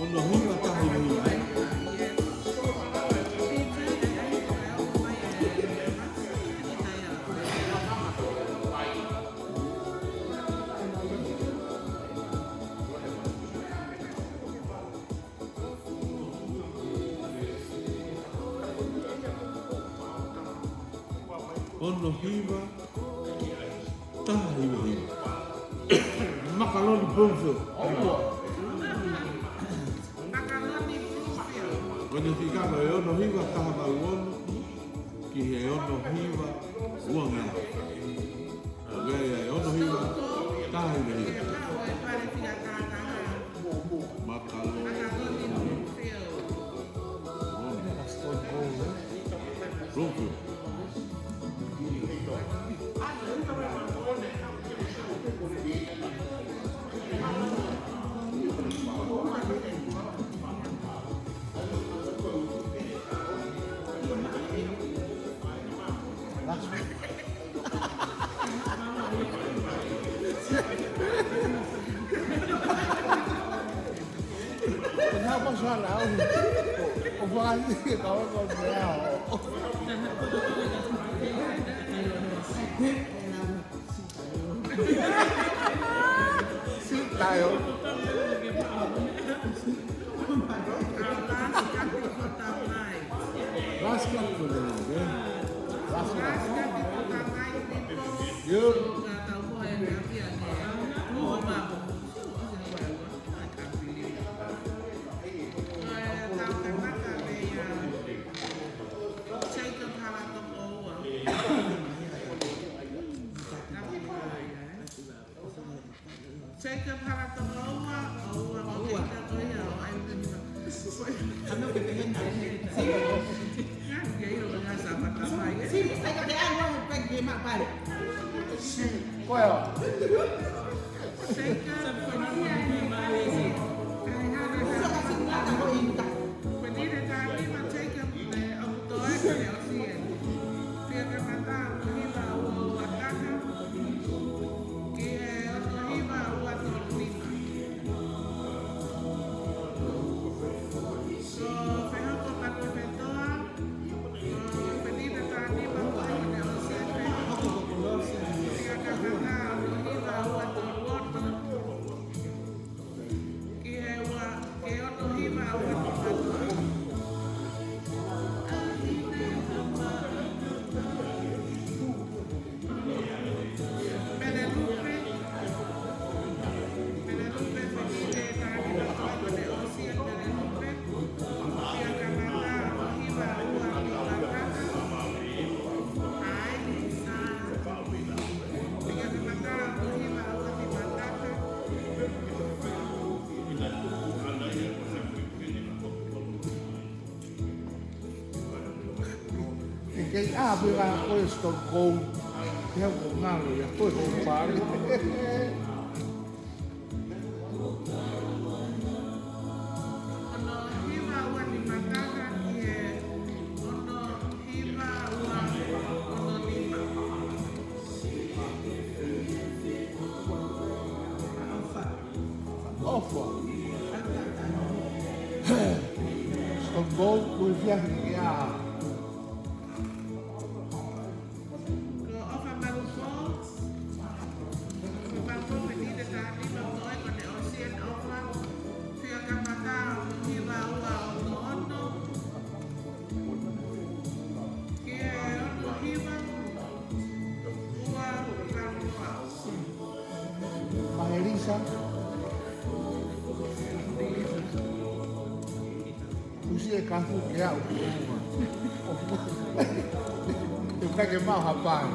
Ono hiva ua ua noa. Ono hiva Taha hiva hiva. Makaloni Bloomfield. Makaloni Bloomfield. Ko ʻene fika ko e ono hiva taha valu ono ki he ono hiva ua ngeau. Ko ia ia, ono hiva taha hiva hiva. Makaloni Bloomfield. Bloomfield. Last cup for them, okay? Last cup. Yep. Jacob Halatokoua, ʻoua, ʻoua, ʻoua. Ko ia. ʻE kei ʻā pē ʻa koe Stone Cold. Ke hau ko ngalo ia koe ko pari. Ono hiva ua nima taha ki he ono hiva ua ono nima. ʻOfa. Stone Cold, ko e fiha ki a. Ko ʻOfa Malu Fox. Ko Malu Fox, peniteni taha nima, ko e ko ʻene ʻosi ʻene ʻofa. Fika kamata, ono hiva ua ono ono. Ki he ono hiva ua ono ono. Mahelisa. Kusi e kafu ke aʻu ki ʻolunga. ʻE ʻikai ke maʻu ha pae.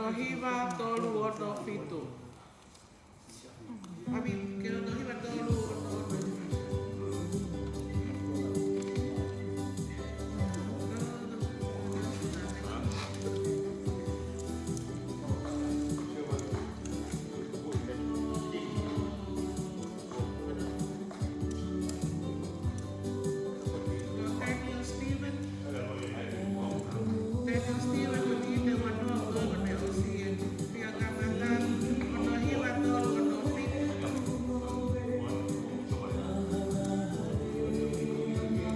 Hiva tolu ono fitu. Ami, ke ono hiva tolu ono ono. Daniel Stephen. Daniel Stephen, ko e niʻihi ʻe ua noa ua ko ʻene ʻosi ē. Pea kamata, ono hiva tolu ono fitu.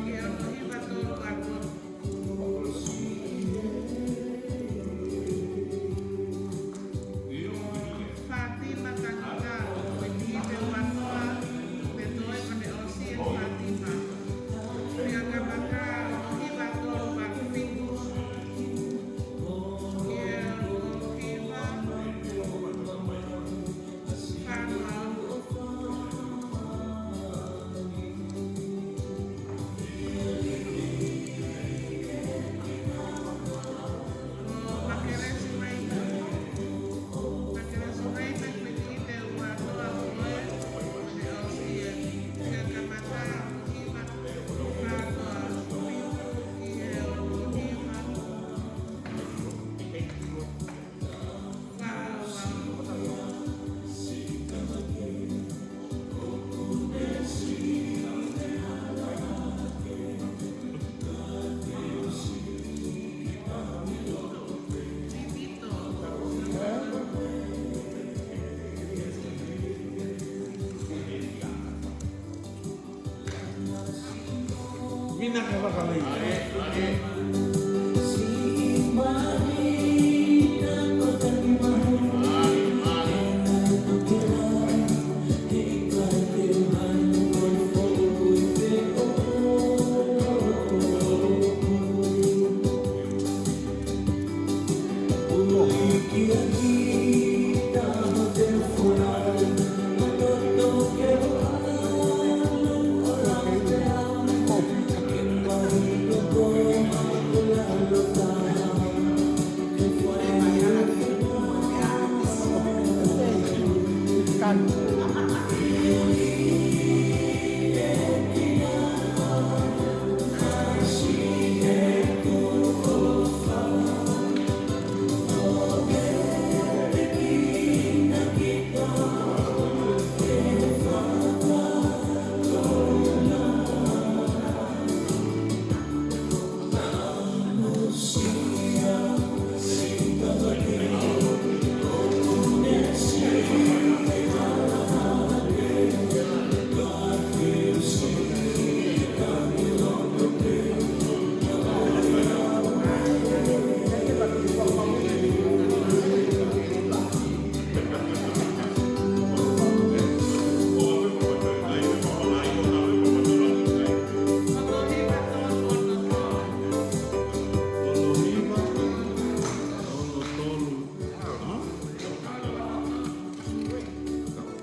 Ki he ono hiva tolu ua noa. Fātima Tangata, ko e niʻihi ʻe ua noa, ʻe toe ko ʻene ʻosi ē Fātima. Pea kamata, ono hiva tolu ua fitu. Ki he ono hiva. Mina ke vakalei.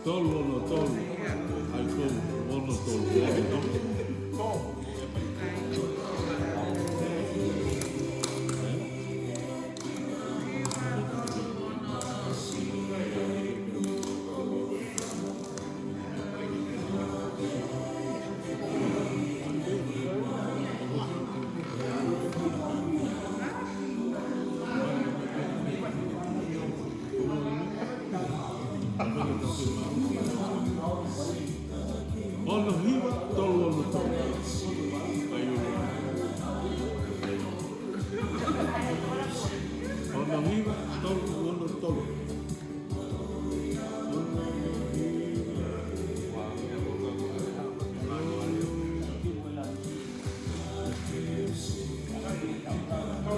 Tolu ono tolu. ʻAi, tolu ono tolu. Ono hiva tolu ono tolu. ʻAi, ono hiva tolu ono tolu.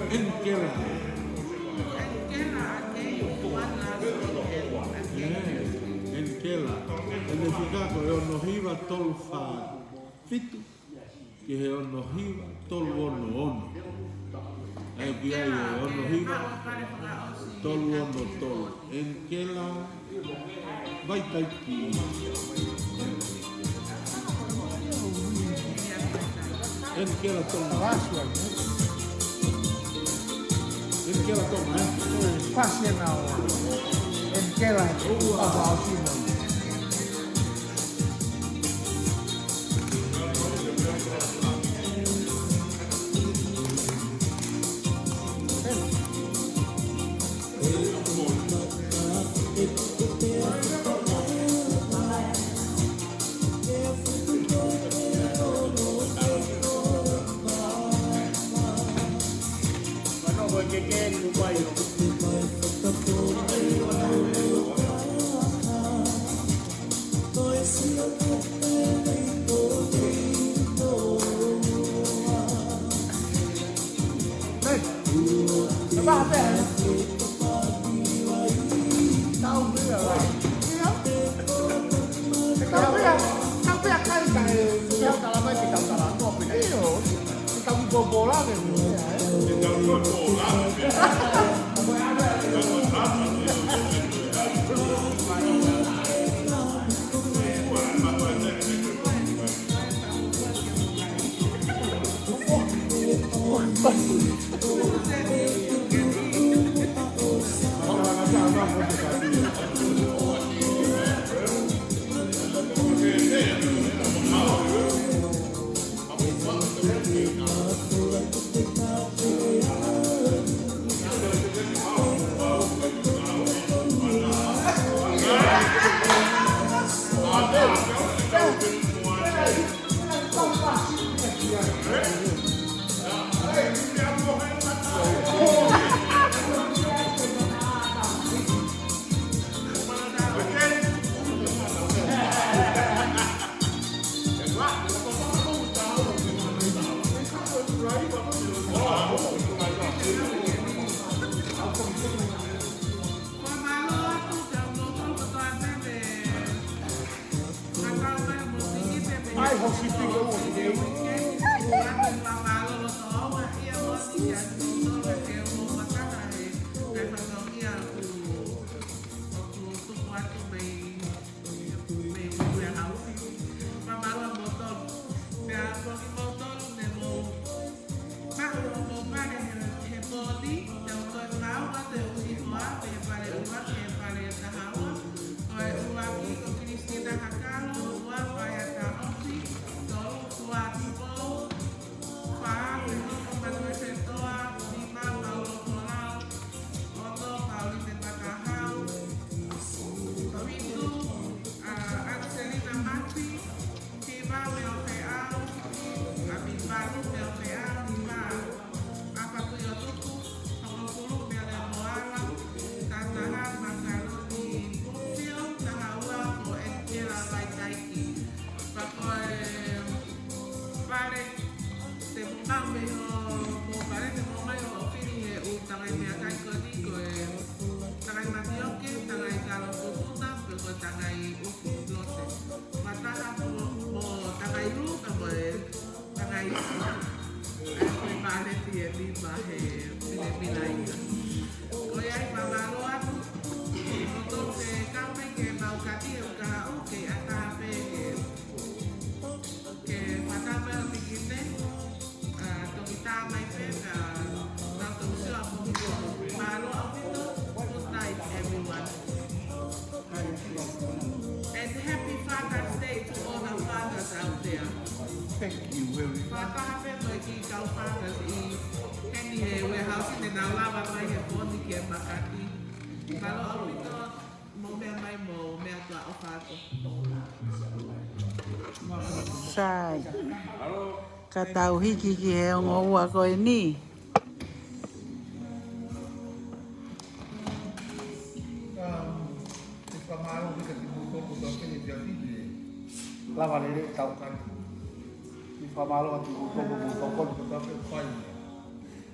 ʻEnikela. ʻEnikela, okay, one last thing. Yeah, ʻEnikela. ʻEne fika ko e ono hiva tolu fā fitu. Ki he ono hiva tolu ono ono. ʻAi, pea ʻi ai e ono hiva tolu ono tolu. ʻEnikela Vaitaiki. ʻEnikela tolu. Kela toma, eh? Fasi ʻena ʻo, ʻe kela, ʻe ʻaho ʻo sino. Ai, hosi pika ua ke. Fakamālō atu kimoutolu. Pea ko kimoutolu ne mou maʻu hoʻomou fale he, he pō ni, te u toe fakaʻaonga atu e ʻū hoa, mei he fale ʻuluaki ki he fale taha ua. Ko e ʻuluaki ko Kilistina Hakalo, ua Paea Taofi, tolu Fua Tupou, fā Fehoko Matuefetoa, nima Paulo Folau, ono Pauline Matahau, fitu, ʻa, Anselina Mafi, hiva Meofeau, ʻa, valu Meofeau, hiva ʻApatuiotuku, hongofulu Mele Moala, taha Makaloni Pufio, taha ua ko Angela Vaitaiki. Pea ko e fale, te mou maʻu mei hoʻomou fale, te mou ʻomai hoʻomou fili he ʻū tangai meʻakai ko eni, ko e tangai matioke, tangai kalo tututa, pe ko e tangai ʻuku lose. Mataha mo, mo tangai lū, ka mo e tangai ʻuku. ʻA ia ko e fale ti e lima he filemila ia. Ko ia ai fakamālō atu, mo tō ke kape ke mau kati e ukahaʻu, ke ʻatā pē ke Ke fakatapu e pikite, ʻa, toki tā mai pē, ka, ka tau sio ʻa poki ko. Mālō ʻaupito, good night, everyone. And happy Father's Day to all the fathers out there. Thank you very much. Fakataha pē mo e kiʻi kau fathers ʻi heni he warehouse ne nau lava mai he pō ni ke makati. Mālō ʻaupito. Mou meʻa mai, mou meʻa atu ʻo ʻofa atu. Sai. Ka tau hiki ki he ongo ua ko eni. Um, te fakamālō ki he kimoutolu kotoa pē he efiafi ni. Lava lelei e tau kani. Te fakamālō ki he kimoutolu kotoa pē ʻoku fai.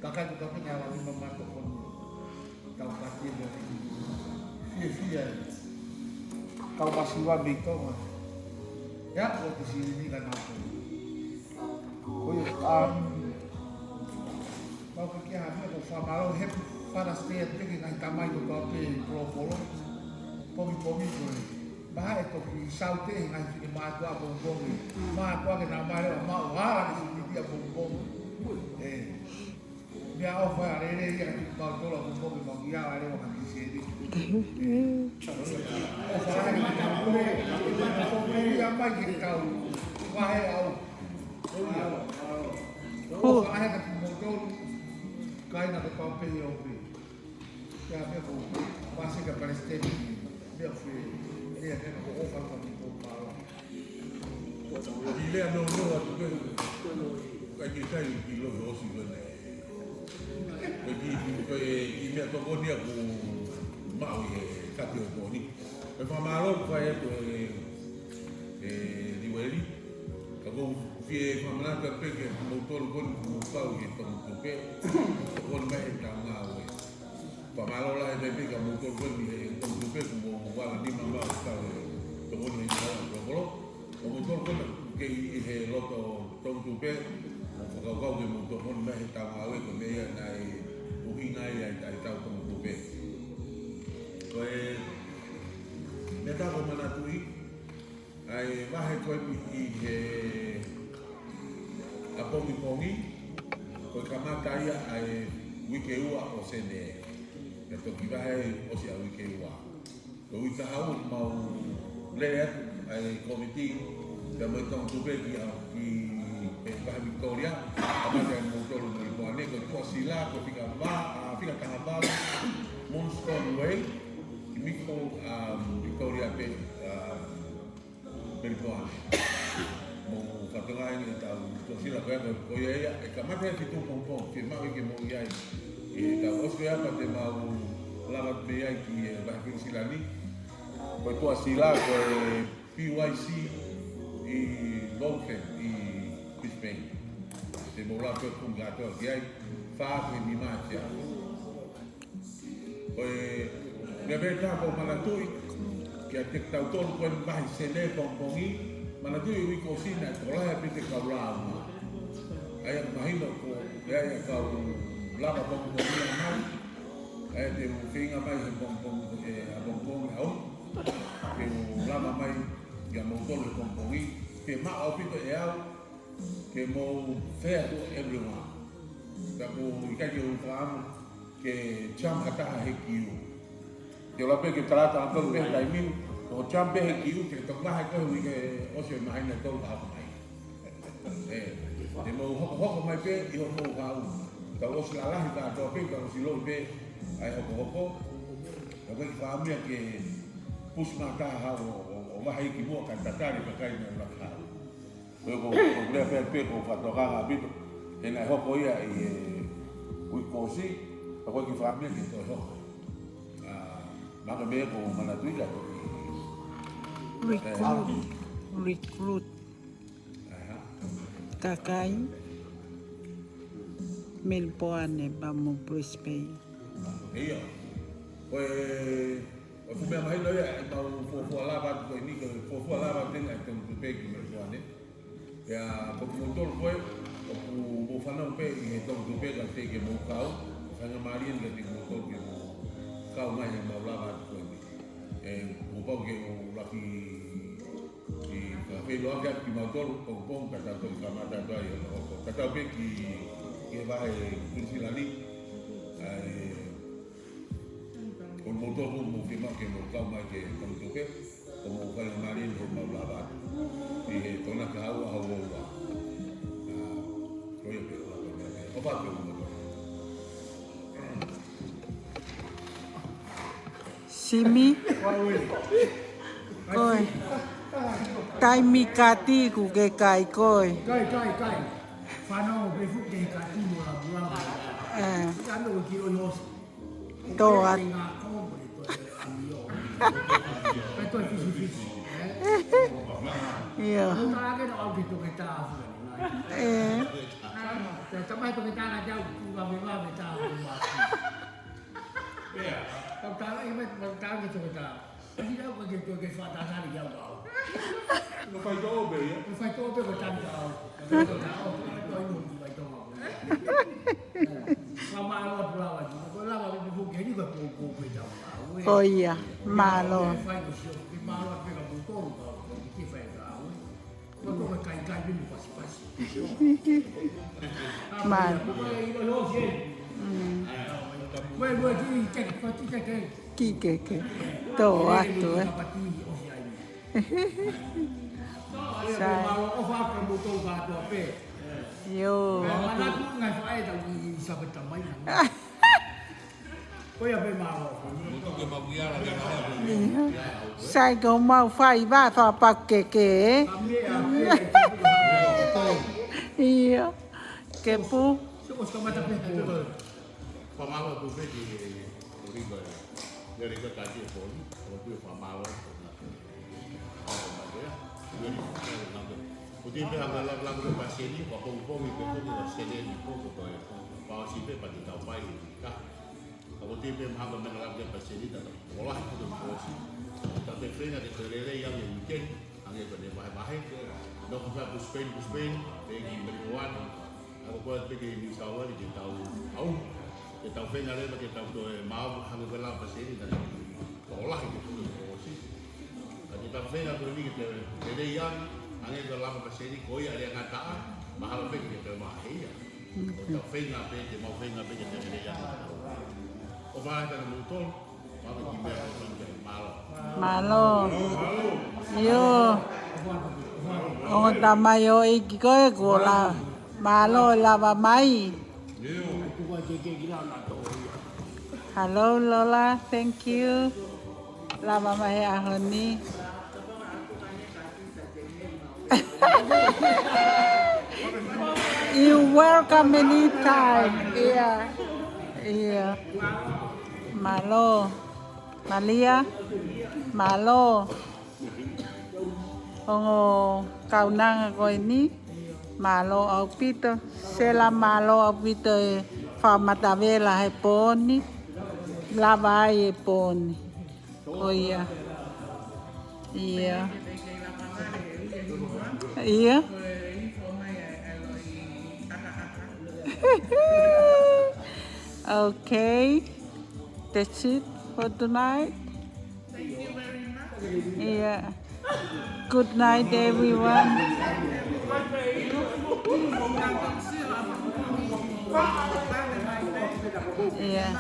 Kakai kotoa pē naʻe lava ni ma mātou ko ni. Tau kati e meʻa ki fiefia e kau masiva mei Tonga. ʻE aʻu atu e silini ka nau ko. Ko ia, um, mau ke kia hami ko fakamālō, happy Father's Day atu ki he ngaahi tamai kotoa pē ʻi Polopolo. Pokipoki ko e maha e toki saute he ngaahi fine mātuʻa pongipongi. Mātuʻa ke nau mai leva maʻu ala ke silini ʻa pongipongi. ʻE. ʻOfa ʻa lele ia ki he kau tola ko koke mau ki ala leo ha ki seni. ʻOfa ʻa lele ki he kau tola. Ia mai ki he kau. Vahe au. ʻOfa ʻa lele ki he kau tola. Kaina ko pau pē ʻi ʻope. Ia pē ko pasi ka palesiteni. Ia pē. Ia pē ko ʻofa ka ki he kau tola. Ki lea nono atu pē, ʻikai ke kai ki loto ʻosi pē ne. Ko e ki, ko e ki meʻa tokoni ʻoku maʻu ʻi he kati ʻo e pō ni. Ko e fakamālō ʻoku fai atu ʻe, ʻe Liueli. Ka ʻoku ou fie fakamanatu pē kia moutolu ko eni ʻoku mou kau ʻi he Tonga Tupe. Tokoni mai he taʻu ngāue. Fakamālō lahi pē kia moutolu ko eni he Tonga Tupe ʻoku mou ala nima mai ʻo tau he tokoni he ngāue ʻa e kolokolo. Ko moutolu ko eni kei ʻi he loto Tonga Tupe, ʻoku ou fakakaukau ke mou tokoni mai he taʻu ngāue ko eni ia naʻe ʻuhinga ai ʻa e taʻu Tonga Tupe. Ko e meʻa ʻoku ou manatuʻi, ʻa e vahe ko eni ʻi he ʻapongipongi, ko e kamata ia ʻa e uike ua ʻo Senē. Pea toki vahe ʻosi ʻa e uike ua. Ko e uike taha ua mau lele atu ʻa e kōmiti, pea mo e Tonga Tupe ki ʻa, ki he vahe Victoria, kamata ʻe moutolu mo e poane, ko e Tuʻasila, ko e fika va, ʻa, fika taha valu, Moonstone Way, ki Miko, um, Victoria pē, um, Melipoane. Mou fakatokangaʻi ʻetau Tuʻasila ko ia, ko ia ia, ʻe kamata he fitu pongipongi, ke maʻu ke mou ʻi ai. ʻE tau ʻosi ko ia pea te mau lava atu mei ai ki he vahe Nuʻu Sila ni. Ko e Tuʻasila, ko e P Y C ʻi Lowland, ʻi Brisbane. Te mou lava atu ʻo kumi kātoa ki ai, fā ki he nima ʻi he efiafi. Ko e meʻa pē ʻoku ou manatuʻi, kiate kitautolu ko eni vahe Senē pongipongi, manatuʻi uike ʻosi naʻe tokolahi pē te kau lāunga. ʻA ia ʻoku mahino ko e ʻai ʻa e kau lava pongipongi ʻa mai, ʻa ia te u feinga mai he pongipongi, he ʻapongipongi ʻaho, ke u lava mai kia moutolu he pongipongi, ke maʻu ʻaupito ʻe au, ke mou fair to everyone. Ka ʻoku ʻikai ke u fakaʻamu ke jump ha taha he kiu. Ke ʻoua pē ke tala atu pē he taimi ni, ko e jump pē he kiu, ke toki vahe koe he uike ʻosi ʻo e māhina ʻe tolu ka hoko mai. ʻE, te mou hokohoko mai pē ʻi hoʻomou haʻu. Tau ʻosi lalahi kātoa pē, tau ʻosi loi pē ʻa e hokohoko. Ka ʻoku ʻikai ke fakaʻamu ia ke push mai ha taha ʻo, ʻo, ʻo vahe ki muʻa kae tatali kakai naʻa nau haʻu. Ko e, ko e, ko e lea pē, pē ʻoku ou fakatokanga ʻaupito, he naʻe hoko ia ʻi he uike kuo ʻosi, ka ʻoku ʻikai ke fakaʻamu ia ke toe hoko. ʻA, mahalo ko e meʻa ʻoku ou manatuʻi ka ko e, recruit, recruit. ʻAha. Kakai Melipoane pea mo Brisbane. ʻIo. Ko e, ko e fuʻu meʻa mahino ia, ʻemau fuofua lava atu ko eni, ko e fuofua lava atu ʻa e Tonga Tupe ki Melipoane. Pea ko kimoutolu ko ē ʻoku mou fanongo pē ʻi he Tonga Tupe ka teʻeki ke mou kau, faingamālie eni kiate kimoutolu ke mou kau mai heʻemau lava atu ko eni. ʻE, kuo pau ke u laki ʻi ka feiloaki atu kimautolu, pongipongi, ka tau toki kamata atu ai ʻo hoko. Ka tau pē ki, ki he vahe Nuʻu Sila ni, ʻa e, ko moutolu ʻoku mou fiemaʻu ke mou kau mai ki he Tonga Tupe, ko hoʻomou faingamālie eni heʻemau lava atu. ʻI he Tokonaki ʻaho ua, ʻaho ua ua. ʻA, ko ia pē, ko ia pē. ʻOfa atu kiate kimoutolu. Simi. Koe. Taimi kati ʻoku ke kai koe. Kai, kai, kai. Fanongo pē fuʻu ke kati mo la bula. ʻE. Kano ki o yos. Toa. Ngā kōmore ko e amio. Kai koe fisi fisi. ʻIo. Ko tā ke na au ke toke tā afu. ʻE. Te tamai toke tā na te au ku vave vave tā afu. Tau tala ʻi mai, tau tala ki tō tā. Ki lau ka ke tō ke whata tari au au. No fai tō pē ia. No fai tō pē ko tari au. Ko tō tā au, ko tō inu ki vai tō au. Ka mālō atu lava ki, ko lava ki puke ni ko pō pō pē tau au. Ko ia, mālō. Fai ko sio, ke mālō atu pē ka pō tō au, ko ki fai tā au. Mālō. Mālō. Kiʻi keke. Tō atu, ē. Sai. ʻIo. ʻIo. Sai, ko mau fai vā, fai paku keke, ē? ʻIo. Ke pu. Fakamālō atu pē ki he ʻOliva, ʻa e Lelei Kātaki ʻo e Pōni, ʻoku ou fakamālō atu. ʻOku ou tui pē hanga lava lava ko e paseni, ko e pongipongi pē ko e paseni ko ko ko e pāsi pē pea te tau pai ka. ʻOku ou tui pē mahalo ko e meʻa lava ko e paseni ta ta. Ola he kuto kosi. Ta te fenga ke toe lelei ange weekend, ange ko e vahevahe. Nofo pē ʻa Brisbane, Brisbane, pē ki Melbourne. ʻA ko koe pē ki New South Wales ke tau au. Ke tau fenga leva ke tau toe mau hanga ko e lava paseni ta ta. Ola he kuto kosi. Ka te tau fenga ko eni ke te lelei ange, ange ko e lava paseni ko ia ʻa e ngataʻa, mahalo pē ke te mahe ia. Ko tau fenga pē, te mau fenga pē ke te lelei ange. ʻO fai ʻa e tana moutolu, mau ki meʻa ko eni, mālō. Mālō. ʻIo. Ongo tamaioʻeiki ko ē kuo la. Mālō e lava mai. Hello, Lola. Thank you. Lava mai he ʻaho ni. You welcome anytime. Yeah. Yeah. Mālō. Malia. Mālō. Ongo kaunanga ko eni. Mālō ʻaupito. Sela, mālō ʻaupito e fakamatavela he pōni. Lava ai e pōni. Ko ia. Ia. Ia. Okay. That's it for tonight. Yeah. Good night, everyone. Yeah.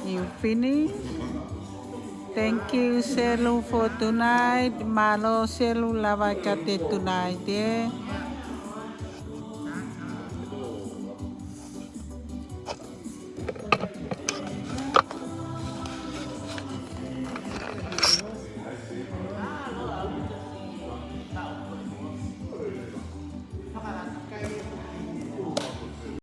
You finish? Thank you, Selu, for tonight. Mālō, Selu, lava kiate tonight, ē.